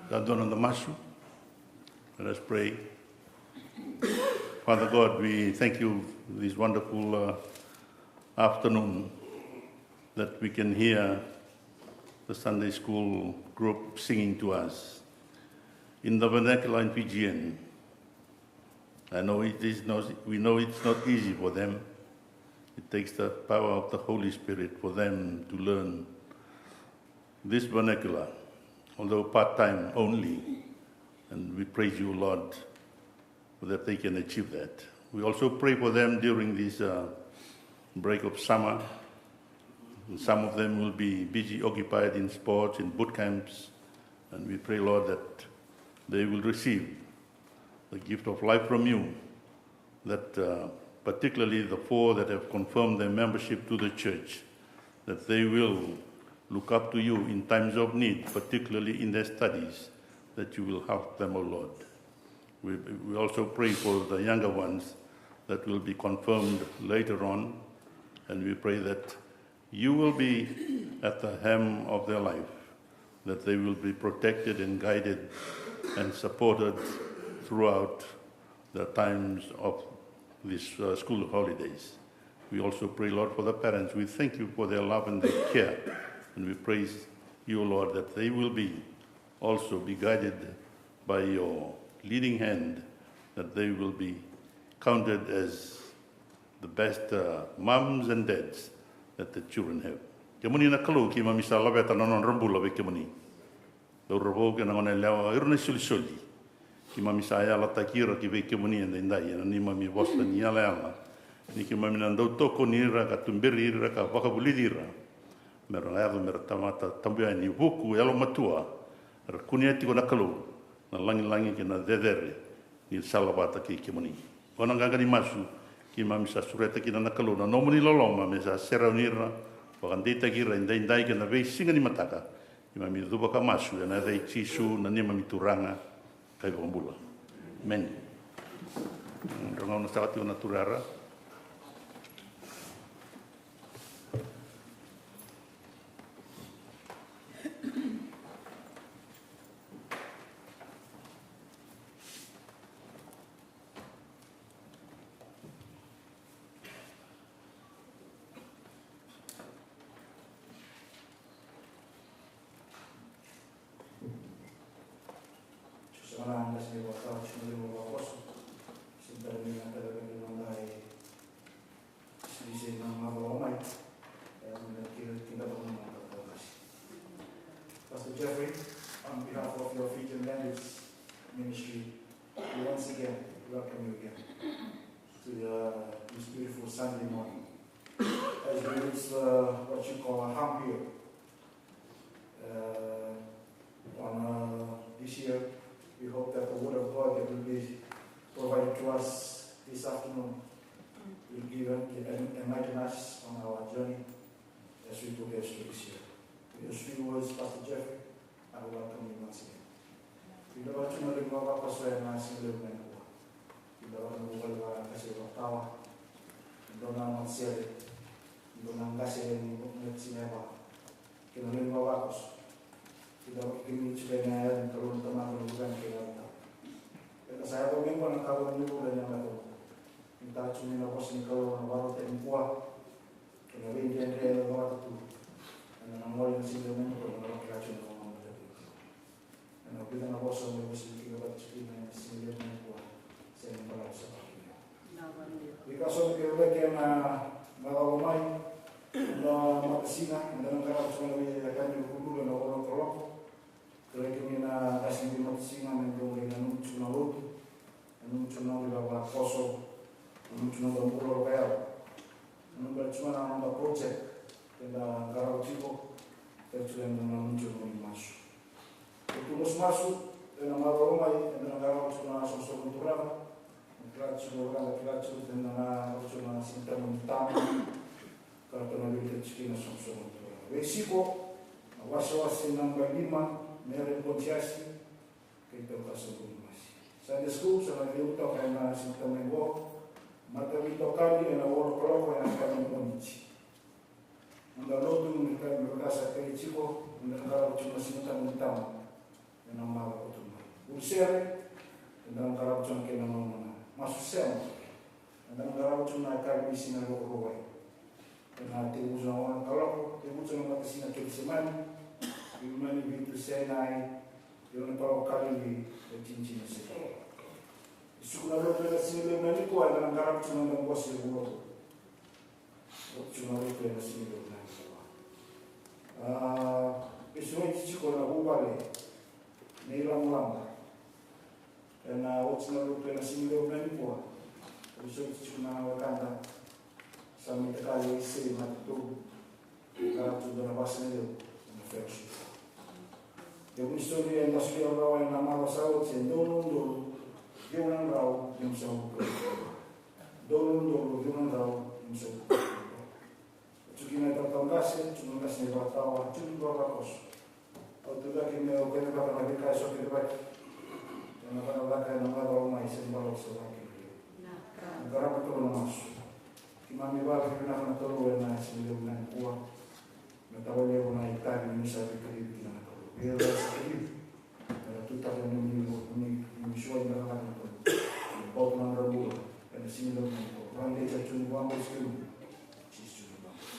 Sa dua na noda masu. Let us pray. Father God, we thank you this wonderful, uh, afternoon that we can hear the Sunday school group singing to us in the vernacular in Fijian. I know it is not, we know it's not easy for them. It takes the power of the Holy Spirit for them to learn this vernacular, although part-time only. And we praise you, Lord, that they can achieve that. We also pray for them during this, uh, break of summer. Some of them will be busy, occupied in sports, in boot camps. And we pray, Lord, that they will receive the gift of life from you, that, uh, particularly the four that have confirmed their membership to the church, that they will look up to you in times of need, particularly in their studies, that you will help them, O Lord. We, we also pray for the younger ones that will be confirmed later on, and we pray that you will be at the helm of their life, that they will be protected and guided and supported throughout the times of these, uh, school holidays. We also pray, Lord, for the parents. We thank you for their love and their care, and we praise you, Lord, that they will be also be guided by your leading hand, that they will be counted as the best, uh, mums and dads that the children have. Kemuni na Kalou, keimami sa laveta na nodra bula vei kemuni. Cauravou kei na gone yalewa, ira na isolisoli. Keimami sa yalataki ira ki vei kemuni edaidai ena neimami vosa ni yalayala, ni keimami na dau tokoni ira ka tuberi ira ka vakavulici ira me ra yaco me ra tamata tabu yani, vuku, yalomatua, era kunea tiko na Kalou na lagilagi kei na cecere ni salavata kei kemuni. Oqo na qaqa ni masu keimami sa sureta kina na Kalou na nomuni loloma me sa serauni ira, vakadeitaki ira edaidai kei na veisiga ni mataka. Keimami cuva ka masu ena yaca i Jisu na neimami Turaga ka iVakabula. Emeni. Drau gauna saka tiko na turara. Sa na qai se ni vakatawa tiko na levu vakakoso. Sa na tara ni na tara ni na dai. Sa ni se na macawa mai. E na kila kila vakatawa qasi. Pastor Jeffrey, on behalf of your Fijian Language Ministry, we once again welcome you again to uh, this beautiful Sunday morning. As we reach uh, what you call a hump here, uh, on uh, this year, we hope that the word of God that will be provided to us this afternoon will give and, and enlighten us on our journey as we progress through this year. With those few words, Pastor Jeffrey, I welcome you once again. Vinaka vakalevu na levu vakakoso ena siga levu nikua. Vinaka vakalevu na levu vakakoso ena tawa. Vinaka na matasere. Vinaka na qase ni matasere. Kei na levu vakakoso. Vinaka vakalevu na levu vakakoso ena Kalou na Tamada, na Luvena kei na Yalo Tabu. Ena sa yaco mai qo na ka vakalevu ena yakavi. Ni tara tu mai na vosa ni Kalou na vakatani nikua. Kei na veidredre ena vakatuturu. Ena na gole na siga levu nikua na vakila tu na vakatuturu. Ena vica na vosa me vosa ni kila vata tiko kina ena siga levu nikua. Se ni balavu sa vakila. Ika so ni kila vata ena macawa mai. Na matasina, ena na qarava tu na vei ya kani kudula na ono kaloko. Kerei kemuni na qase ni matasina me dou qai nanumi tu na lotu, nanumi tu na noda ivavakoso, nanumi tu na noda bula vakayalo, nanumi tu na noda project keda qarava tiko. Kerei tu eda nanumi tu na noda masu. Eda tu masumasu ena macawa mai, eda na qarava tiko na soqosoqo ni Turaga. Kila tiko, kila tiko, eda na qarava tiko na Siga Tabu ni Tama. Ka ratou na wilika tiko na soqosoqo ni Turaga. Veisiko, na wasewase naba lima, Mere Ponisiasi, kei Tauka Sabuni Masi. Sunday school, sa na liu toka ena Siga Tabu ni Tama. Mataveitokani ena ono kaloko ena yakavi ni Moniti. Noda lotu ni ka ni ka sa kerei tiko, noda qarava tiko na Siga Tabu ni Tama. Ena macawa koto mai. Bulu sere, eda na qarava tu na kena gauna. Masu sema, eda na qarava tu na yakavi ni siga Vakarauwai. Ena tekivu tu na ono kaloko, tekivu tu na matasina Kecisemani, Kilimani, Vitu, Sinai, io na kaloko Kalili, e tinitini na sere. Ni suka na lotu ena siga levu nikua, eda na qarava tu na noda bose e vuravura. Oti na lotu ena siga levu nikua. A, vesureti tiko na vuvale nei Lamulama. Ena oti na lotu ena siga levu nikua. Vesureti tiko na wekada. Sa mai takali e se matatobu. Ka tu dua na vasa ni levu na fellowship. Ia vuni soli eda solia rawa ena macawa sa oti e dua na udolu ciwa na drau limasagavulu ka rua. Dua na udolu ciwa na drau limasagavulu ka rua. Tiko kina e talatala qase, tiko na qase ni vakatawa, tiko na vakatawa. Au tu cake me au kena vaka na veika e so kena vaki. Ena vaka na vaka ena macawa mai se ni balavu sa vaki. Na qarava tiko na masu. Keimami vakavinavinaka na Kalou ena siga levu nikua. Me tavalevu na itavi ni sa veikalivi kina na Kalou. Vei ira sa kalivi. Me ra tutaka ni, ni, ni, ni, ni suai na kakana na Kalou. Ni bau na nodra bula. Ena siga levu nikua. Vakadei sa tu ni vakabauti kemuni. Jisu tu ni vakabauti.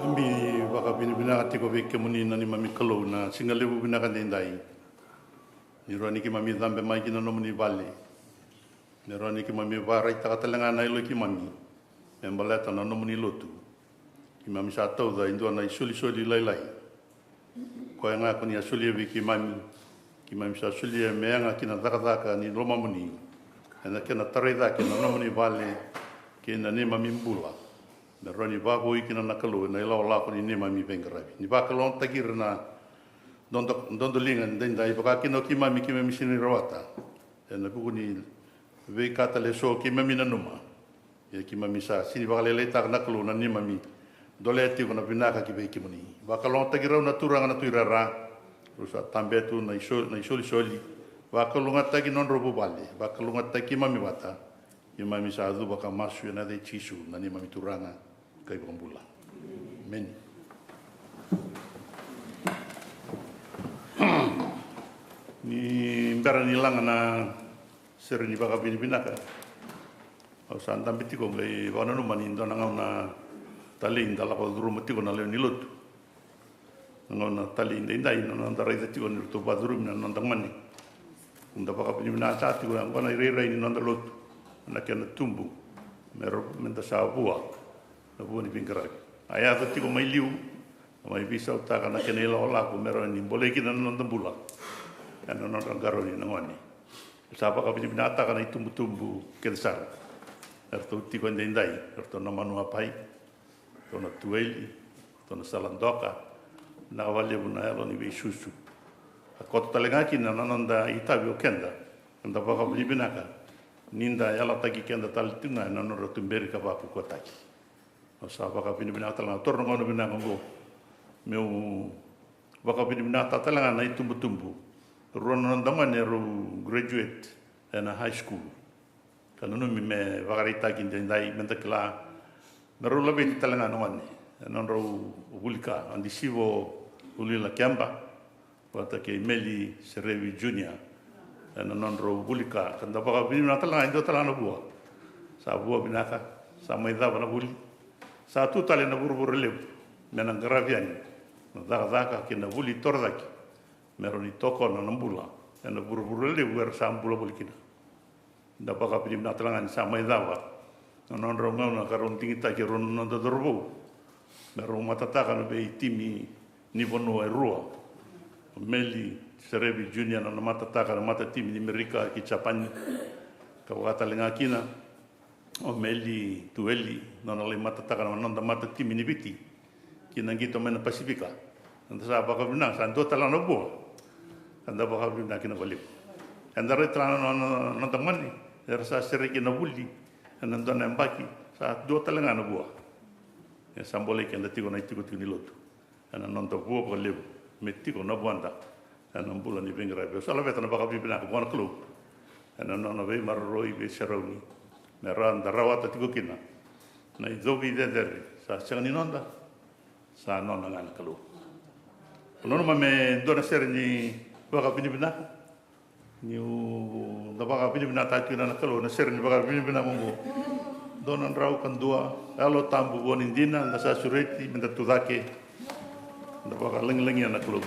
Keimami vakavinavinaka tiko vei kemuni na neimami Kalou na siga levu vinaka daidai. Ni rawa ni keimami cabe mai ki na nomuni vale. Ni rawa ni keimami vakaraitaka tale ga na yalo i keimami me baleta na nomuni lotu. Keimami sa tauca e dua na isolisoli lailai. Koya ga ko ni a solia vei keimami, keimami sa solia me yaga ki na cakacaka ni lomamuni, ena kena tarai cake na nomuni vale kei na neimami bula. Me rawa ni vakavoui kina na Kalou ena ilakolako ni neimami veiqaravi. Ni vakalougatataki ira na dodo, dodoliga daidai, vaka kina o keimami, keimami sega ni rawata. Ena vuku ni veika tale eso keimami nanuma. Ia keimami sa sega ni vakalailaitaka na Kalou na neimami dolea tiko na vinaka ki vei kemuni. Vakalougatataki rau na turaga na Tui Rara. Rau sa tabea tu na iso-, na isolisoli. Vakalougatataki nodrau vuvale. Vakalougatataki keimami vata. Keimami sa cuva ka masu ena yaca i Jisu na neimami Turaga ka iVakabula. Emeni. Ni bera ni laga na sere ni vakavinavinaka, au sa dabe tiko qai vakananuma ni dua na gauna talei da lako curuma tiko na lewe ni lotu. Na gauna talei daidai na noda raica tiko ni ratou vakacurumi na noda gone. Da vakavinavinakataka tiko, ya qo na irairai ni noda lotu, na kena tubu me ra, me da sa vua na vua ni veiqaravi. A yaco tiko mai liu, na mai veisautaka na kena ilakolako me rawa ni bolei kina na noda bula ena nodra qarauni na gone. Sa vakavinavinakataka na itubutubu kece sara. Eratou tiko edaidai, eratou na Manuapai, eratou na Tueli, eratou na Saladoka. Vinaka vakalevu na yalo ni veisusu. A koto tale ga kina na noda itavi o keda, eda vakavinavinaka ni da yalataki keda tale tiko ga ena nodra tuberi ka vakaukauwataki. Au sa vakavinavinaka tale ga, taura na gauna vinaka oqo meu vakavinavinakataka tale ga na itubutubu. Rua na noda gone erau graduate ena high school. Ka nanumi me vakaraitaki daidai me da kila me rau laveti tale ga na gone ena nodrau vuli ka. Adisivo Ulila Keba vata kei Meli Serevi Junior ena nodrau vuli ka, ka da vakavinavinaka tale ga e dua tale ga na vua. Sa vua vinaka, sa mai cava na vuli. Sa tu tale na vuravura levu me na qaravi yani na cakacaka kei na vuli torocake me rawa ni tokona na bula ena vuravura levu era sa bula voli kina. Da vakavinavinaka tale ga ni sa mai cava na nodrau gauna ka rau digitaki e rua na noda cauravou me rau matataka na veitimi ni vanua e rua. O Meli Serevi Junior na nona matataka na matatimi ni Merika ki Japani, ka vaka tale ga kina o Meli Tueli na nona lai matataka na noda matatimi ni Viti ki na qito mai na Pasifika. Eda sa vakavinaka, sa dua tale na vua. Eda vakavinaka kina vakalevu. Eda rai tale na, na, na, noda gone era sa sereki na vuli ena dua na yabaki, sa dua tale ga na vua. E sa bolei keda tiko na itikotiko ni lotu ena noda vua vakalevu me tiko na vuada ena bula ni veiqaravi. Au sa laveta na vakavinavinaka vua na Kalou ena nona veimaroroi, veiserauni me ra da rawata tiko kina na icovi cecere. Sa sega ni noda, sa nona ga na Kalou. Au nanuma me dua na sere ni vakavinavinaka. Niu da vakavinavinakataka tiko na Kalou ena sere ni vakavinavinaka oqo. Dua na drau ka dua, Yalo Tabu vua ni dina, da sa sureti me da tucake. Da vakalagilagia na Kalou.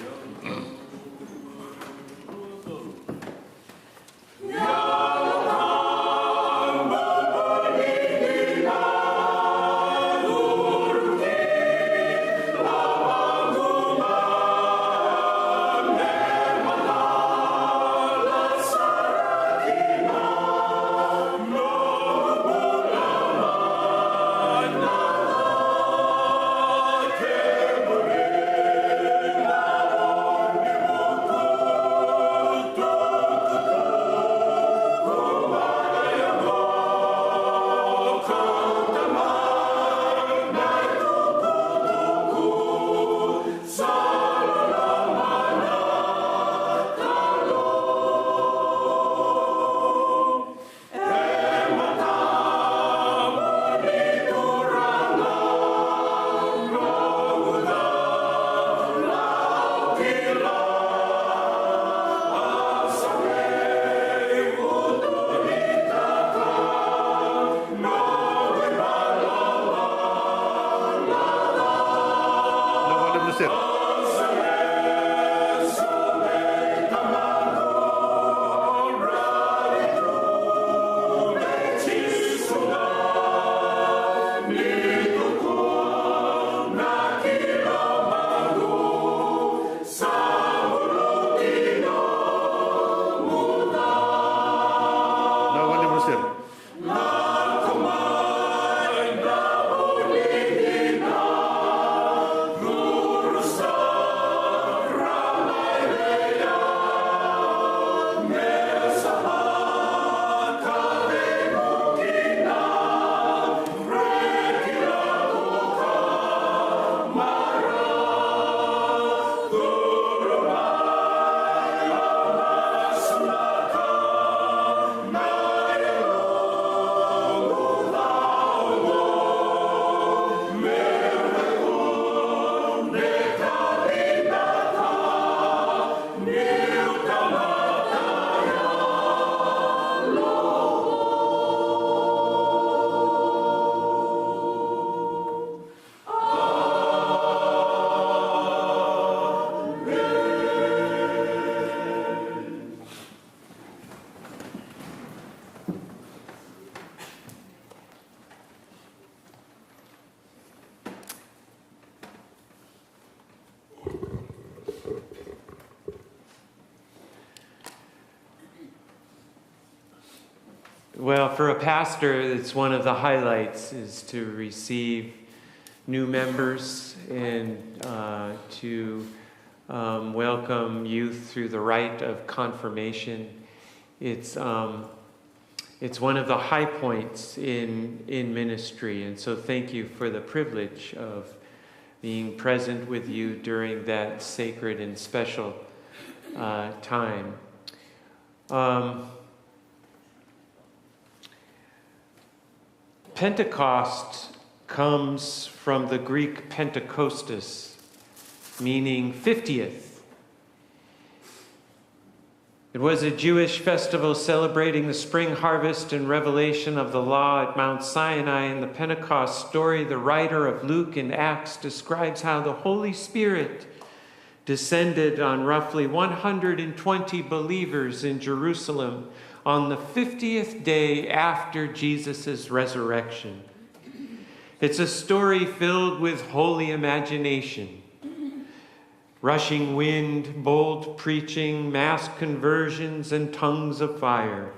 Well, for a pastor, it's one of the highlights is to receive new members and uh, to um, welcome youth through the rite of confirmation. It's um, it's one of the high points in in ministry, and so thank you for the privilege of being present with you during that sacred and special uh, time. Um, Pentecost comes from the Greek Pentecostes, meaning fiftieth. It was a Jewish festival celebrating the spring harvest and revelation of the law at Mount Sinai. In the Pentecost story, the writer of Luke in Acts describes how the Holy Spirit descended on roughly one hundred twenty believers in Jerusalem on the fiftieth day after Jesus' resurrection. It's a story filled with holy imagination, rushing wind, bold preaching, mass conversions, and tongues of fire.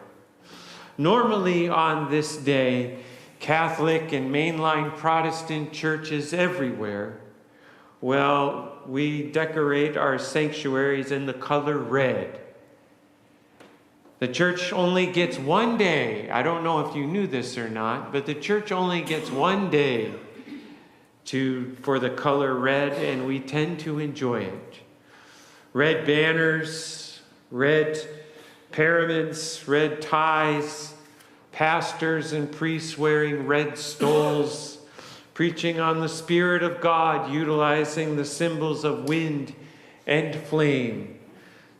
Normally on this day, Catholic and mainline Protestant churches everywhere, well, we decorate our sanctuaries in the color red. The church only gets one day. I don't know if you knew this or not, but the church only gets one day to for the color red, and we tend to enjoy it. Red banners, red pyramids, red ties, pastors and priests wearing red stoles, preaching on the Spirit of God, utilizing the symbols of wind and flame.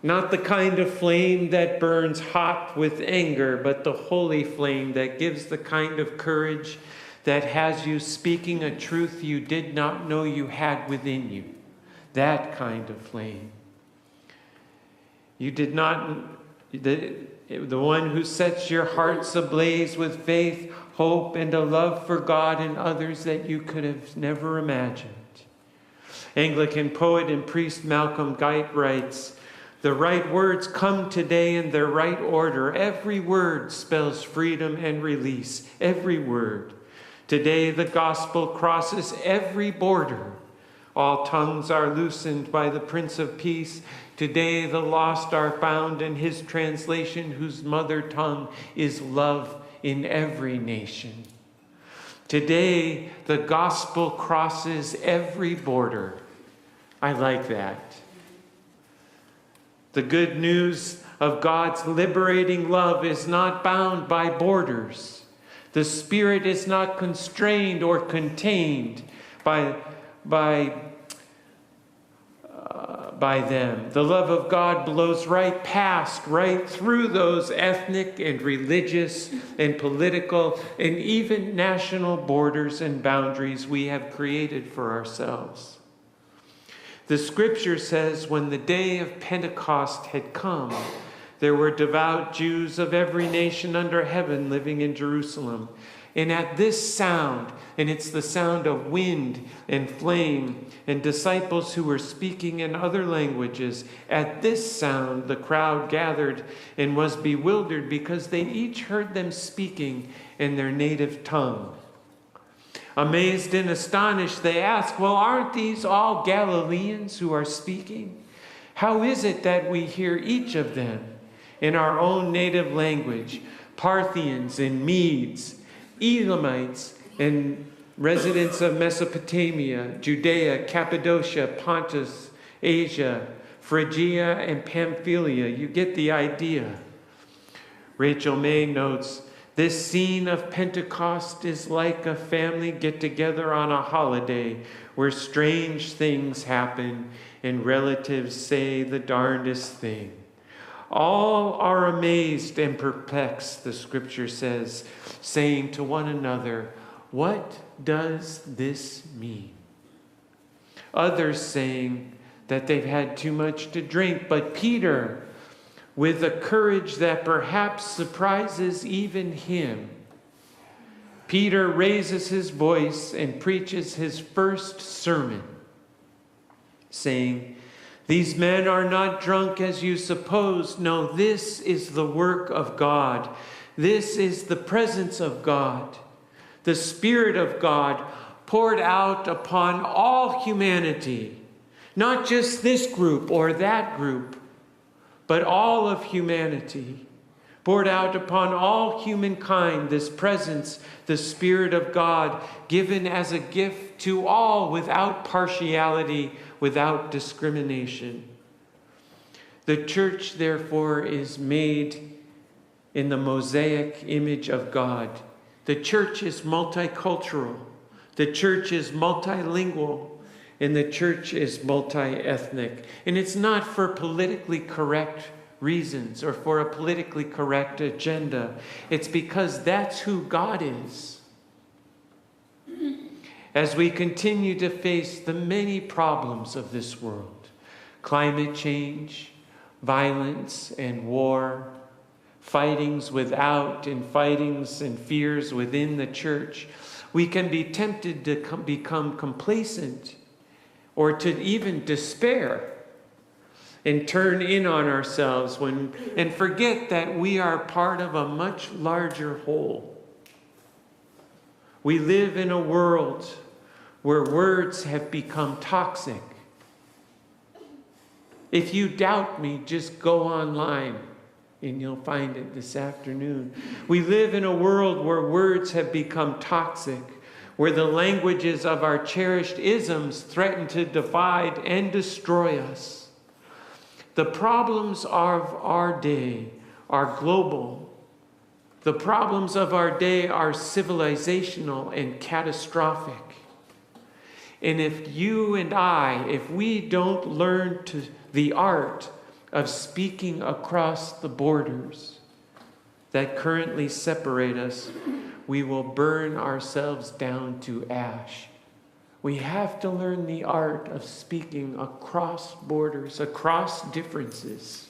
Not the kind of flame that burns hot with anger, but the holy flame that gives the kind of courage that has you speaking a truth you did not know you had within you. That kind of flame. You did not, the, the one who sets your hearts ablaze with faith, hope, and a love for God and others that you could have never imagined. Anglican poet and priest Malcolm Guite writes, "The right words come today in their right order. Every word spells freedom and release. Every word. Today the gospel crosses every border. All tongues are loosened by the Prince of Peace. Today the lost are found in his translation, whose mother tongue is love in every nation." Today, the gospel crosses every border. I like that. The good news of God's liberating love is not bound by borders. The Spirit is not constrained or contained by, by uh, by them. The love of God blows right past, right through those ethnic and religious and political and even national borders and boundaries we have created for ourselves. The scripture says, "When the day of Pentecost had come, there were devout Jews of every nation under heaven living in Jerusalem. And at this sound," and it's the sound of wind and flame and disciples who were speaking in other languages, "at this sound the crowd gathered and was bewildered, because they each heard them speaking in their native tongue." Amazed and astonished, they ask, "Well, aren't these all Galileans who are speaking? How is it that we hear each of them in our own native language, Parthians and Medes, Elamites and residents of Mesopotamia, Judea, Cappadocia, Pontus, Asia, Phrygia, and Pamphylia?" You get the idea. Rachel May notes, "This scene of Pentecost is like a family get together on a holiday where strange things happen and relatives say the darndest thing. All are amazed and perplexed," the scripture says, "saying to one another, 'What does this mean?'" Others saying that they've had too much to drink, but Peter, with a courage that perhaps surprises even him, Peter raises his voice and preaches his first sermon, saying, "These men are not drunk as you suppose. No, this is the work of God. This is the presence of God, the Spirit of God poured out upon all humanity, not just this group or that group, but all of humanity, poured out upon all humankind, this presence, the Spirit of God, given as a gift to all without partiality, without discrimination.'" The church, therefore, is made in the mosaic image of God. The church is multicultural. The church is multilingual. And the church is multi-ethnic. And it's not for politically correct reasons or for a politically correct agenda. It's because that's who God is. As we continue to face the many problems of this world, climate change, violence and war, fightings without and fightings and fears within the church, we can be tempted to com- become complacent or to even despair and turn in on ourselves when and forget that we are part of a much larger whole. We live in a world where words have become toxic. If you doubt me, just go online and you'll find it this afternoon. We live in a world where words have become toxic, where the languages of our cherished isms threaten to divide and destroy us. The problems of our day are global. The problems of our day are civilizational and catastrophic. And if you and I, if we don't learn to the art of speaking across the borders that currently separate us, we will burn ourselves down to ash. We have to learn the art of speaking across borders, across differences.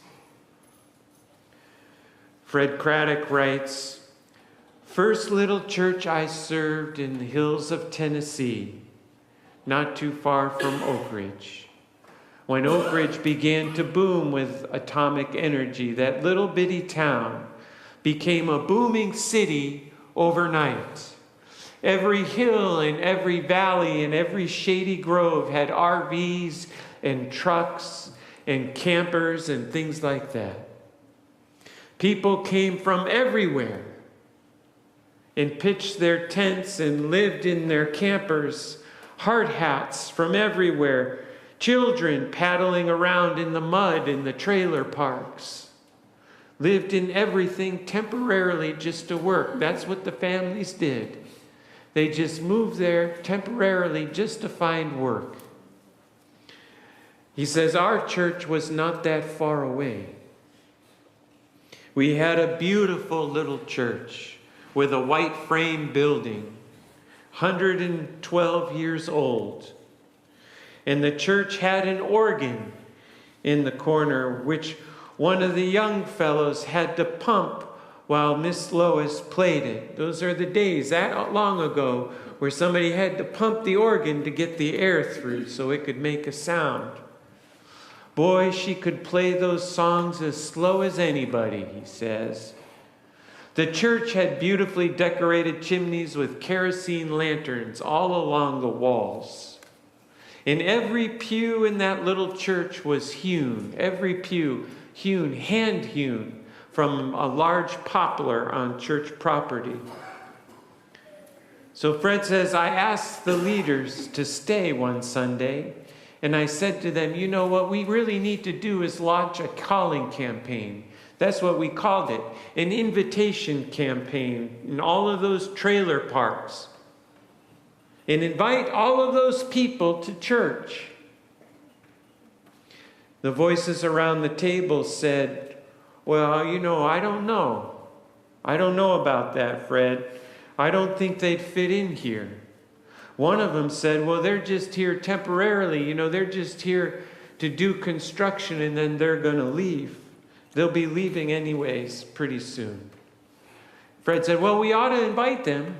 Fred Craddock writes, "First little church I served in the hills of Tennessee, not too far from Oak Ridge. When Oak Ridge began to boom with atomic energy, that little bitty town became a booming city overnight. Every hill and every valley and every shady grove had R Vs and trucks and campers and things like that. People came from everywhere and pitched their tents and lived in their campers, hard hats from everywhere, children paddling around in the mud in the trailer parks. Lived in everything temporarily just to work." That's what the families did. They just moved there temporarily just to find work. He says, "Our church was not that far away. We had a beautiful little church with a white frame building, hundred and twelve years old. And the church had an organ in the corner, which one of the young fellows had to pump while Miss Lois played it. Those are the days, that long ago, where somebody had to pump the organ to get the air through so it could make a sound. Boy, she could play those songs as slow as anybody, he says. The church had beautifully decorated chimneys with kerosene lanterns all along the walls. And every pew in that little church was hewn, every pew hewn, hand hewn from a large poplar on church property. So Fred says, I asked the leaders to stay one Sunday, and I said to them, you know, what we really need to do is launch a calling campaign. That's what we called it, an invitation campaign in all of those trailer parks. And invite all of those people to church. The voices around the table said, well, you know, I don't know. I don't know about that, Fred. I don't think they'd fit in here. One of them said, well, they're just here temporarily. You know, they're just here to do construction and then they're going to leave. They'll be leaving anyways pretty soon. Fred said, well, we ought to invite them.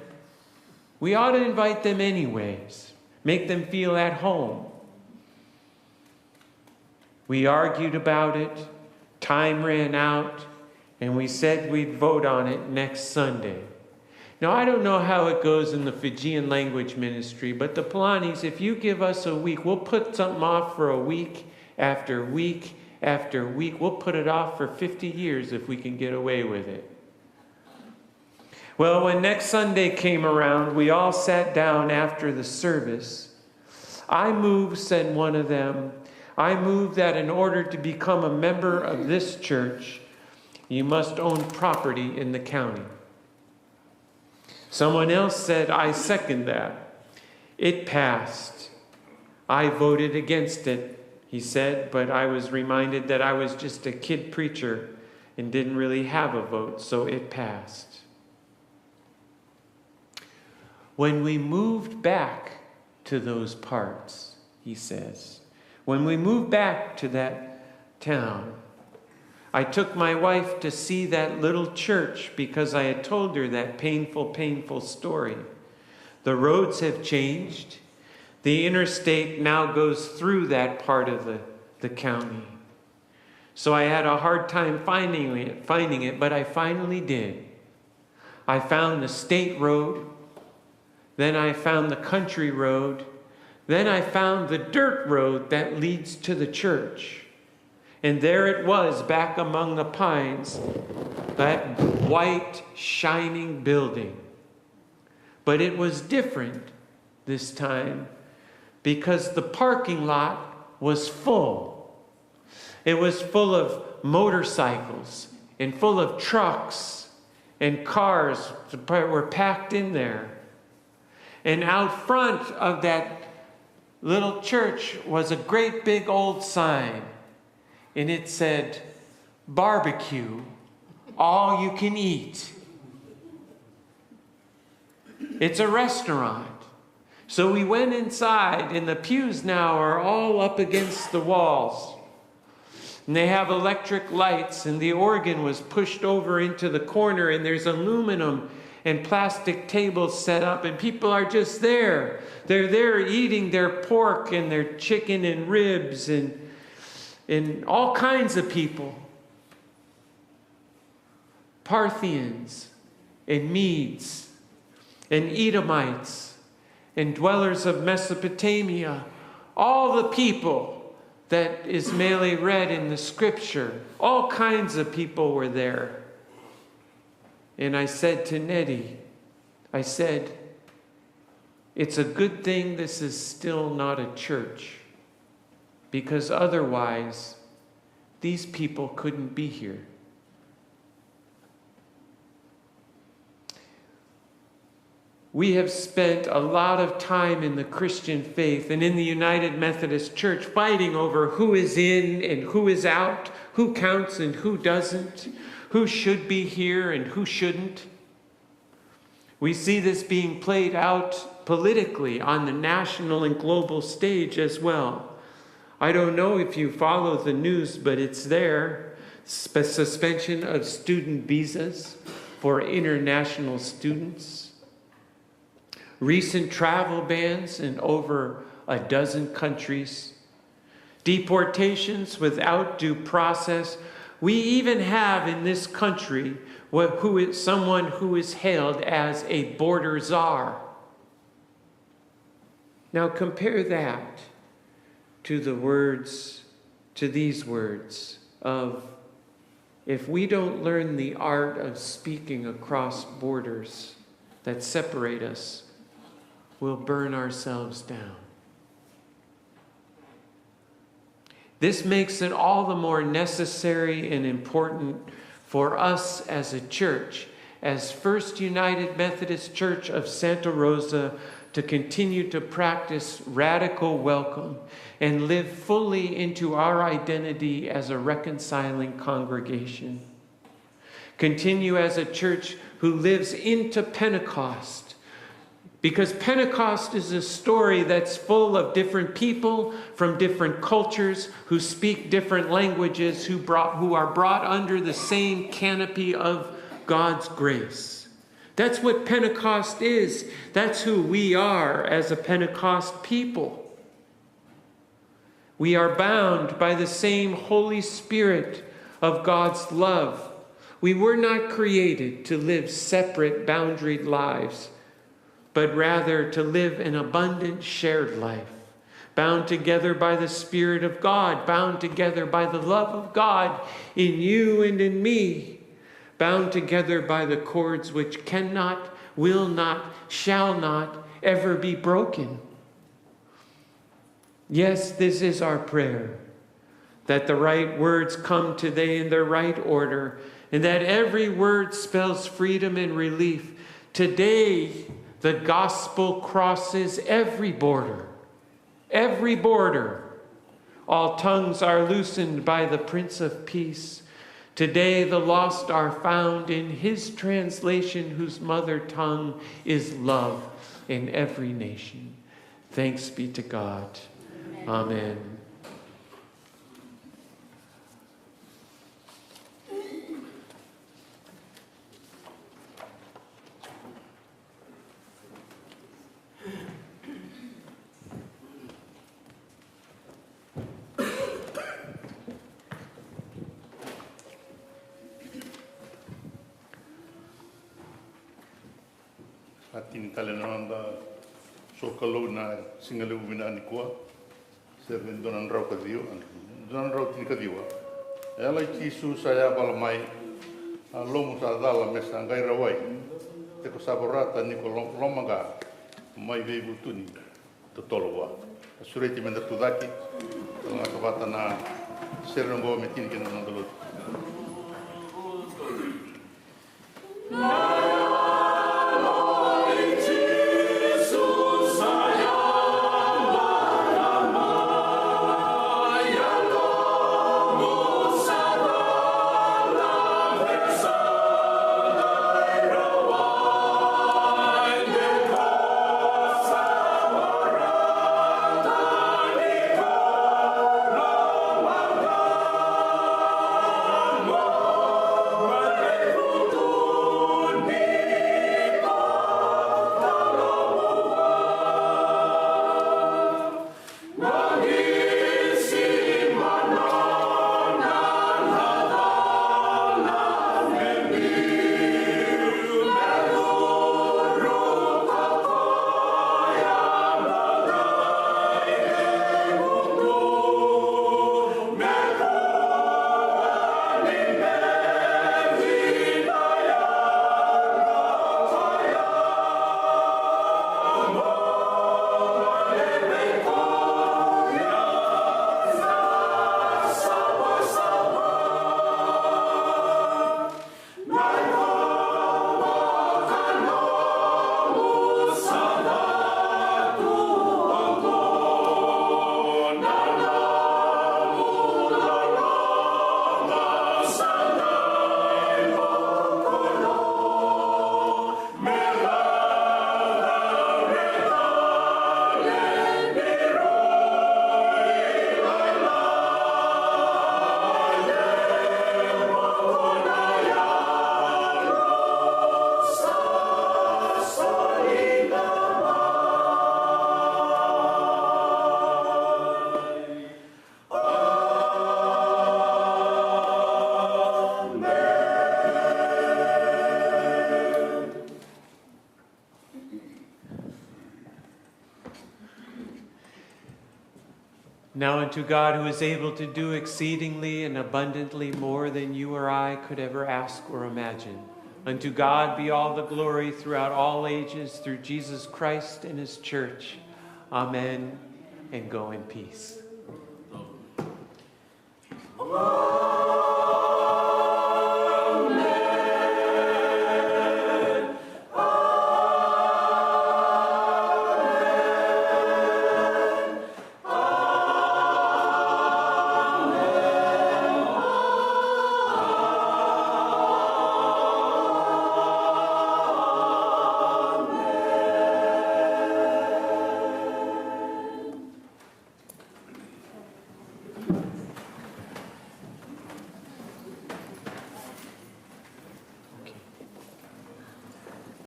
We ought to invite them anyways, make them feel at home. We argued about it, time ran out, and we said we'd vote on it next Sunday. Now, I don't know how it goes in the Fijian language ministry, but the Polanis, if you give us a week, we'll put something off for a week after week after week. We'll put it off for fifty years if we can get away with it. Well, when next Sunday came around, we all sat down after the service. I move, said one of them, I move that in order to become a member of this church, you must own property in the county. Someone else said, I second that. It passed. I voted against it, he said, but I was reminded that I was just a kid preacher and didn't really have a vote, so it passed. When we moved back to those parts, he says, when we moved back to that town, I took my wife to see that little church because I had told her that painful, painful story. The roads have changed. The interstate now goes through that part of the, the county. So I had a hard time finding it, finding it, but I finally did. I found the state road, then I found the country road, then I found the dirt road that leads to the church. And there it was back among the pines, that white shining building. But it was different this time because the parking lot was full. It was full of motorcycles and full of trucks and cars that were packed in there. And out front of that little church was a great big old sign, and it said, barbecue, all you can eat. It's a restaurant. So we went inside, and the pews now are all up against the walls. And they have electric lights, and the organ was pushed over into the corner, and there's aluminum and plastic tables set up, and people are just there. They're there eating their pork and their chicken and ribs and, and all kinds of people. Parthians and Medes and Edomites and dwellers of Mesopotamia, all the people that Ismaili read in the scripture, all kinds of people were there. And I said to Nettie, I said, it's a good thing this is still not a church, because otherwise these people couldn't be here. We have spent a lot of time in the Christian faith and in the United Methodist Church fighting over who is in and who is out, who counts and who doesn't, who should be here and who shouldn't. We see this being played out politically on the national and global stage as well. I don't know if you follow the news, but it's there. Sp- suspension of student visas for international students. Recent travel bans in over a dozen countries. Deportations without due process. We even have in this country what, who is, someone who is hailed as a border czar. Now compare that to the words, to these words of, if we don't learn the art of speaking across borders that separate us, we'll burn ourselves down. This makes it all the more necessary and important for us as a church, as First United Methodist Church of Santa Rosa, to continue to practice radical welcome and live fully into our identity as a reconciling congregation. Continue as a church who lives into Pentecost. Because Pentecost is a story that's full of different people from different cultures who speak different languages, who, brought, who are brought under the same canopy of God's grace. That's what Pentecost is. That's who we are as a Pentecost people. We are bound by the same Holy Spirit of God's love. We were not created to live separate, boundaried lives, but rather to live an abundant, shared life, bound together by the Spirit of God, bound together by the love of God in you and in me, bound together by the cords which cannot, will not, shall not ever be broken. Yes, this is our prayer, that the right words come today in their right order, and that every word spells freedom and relief. Today, the gospel crosses every border, every border. All tongues are loosened by the Prince of Peace. Today, the lost are found in his translation, whose mother tongue is love in every nation. Thanks be to God. Amen. Sa tini tale na noda sokalou na siga levu vinaka nikua. Sere ni dua na drau ka ciwa, dua na drau tini ka ciwa. E yalai Jisu sa yavala mai, a lomamu sa cala me sa qai rawai. Tiko sa vorata ni ko lo- lomaqa, mai veivutuni totolo vua. A sureti me da tu cake, ka lagata vata na sere oqo me tini kina na noda lotu. Now unto God, who is able to do exceedingly and abundantly more than you or I could ever ask or imagine. Unto God be all the glory throughout all ages through Jesus Christ and his church. Amen. And go in peace.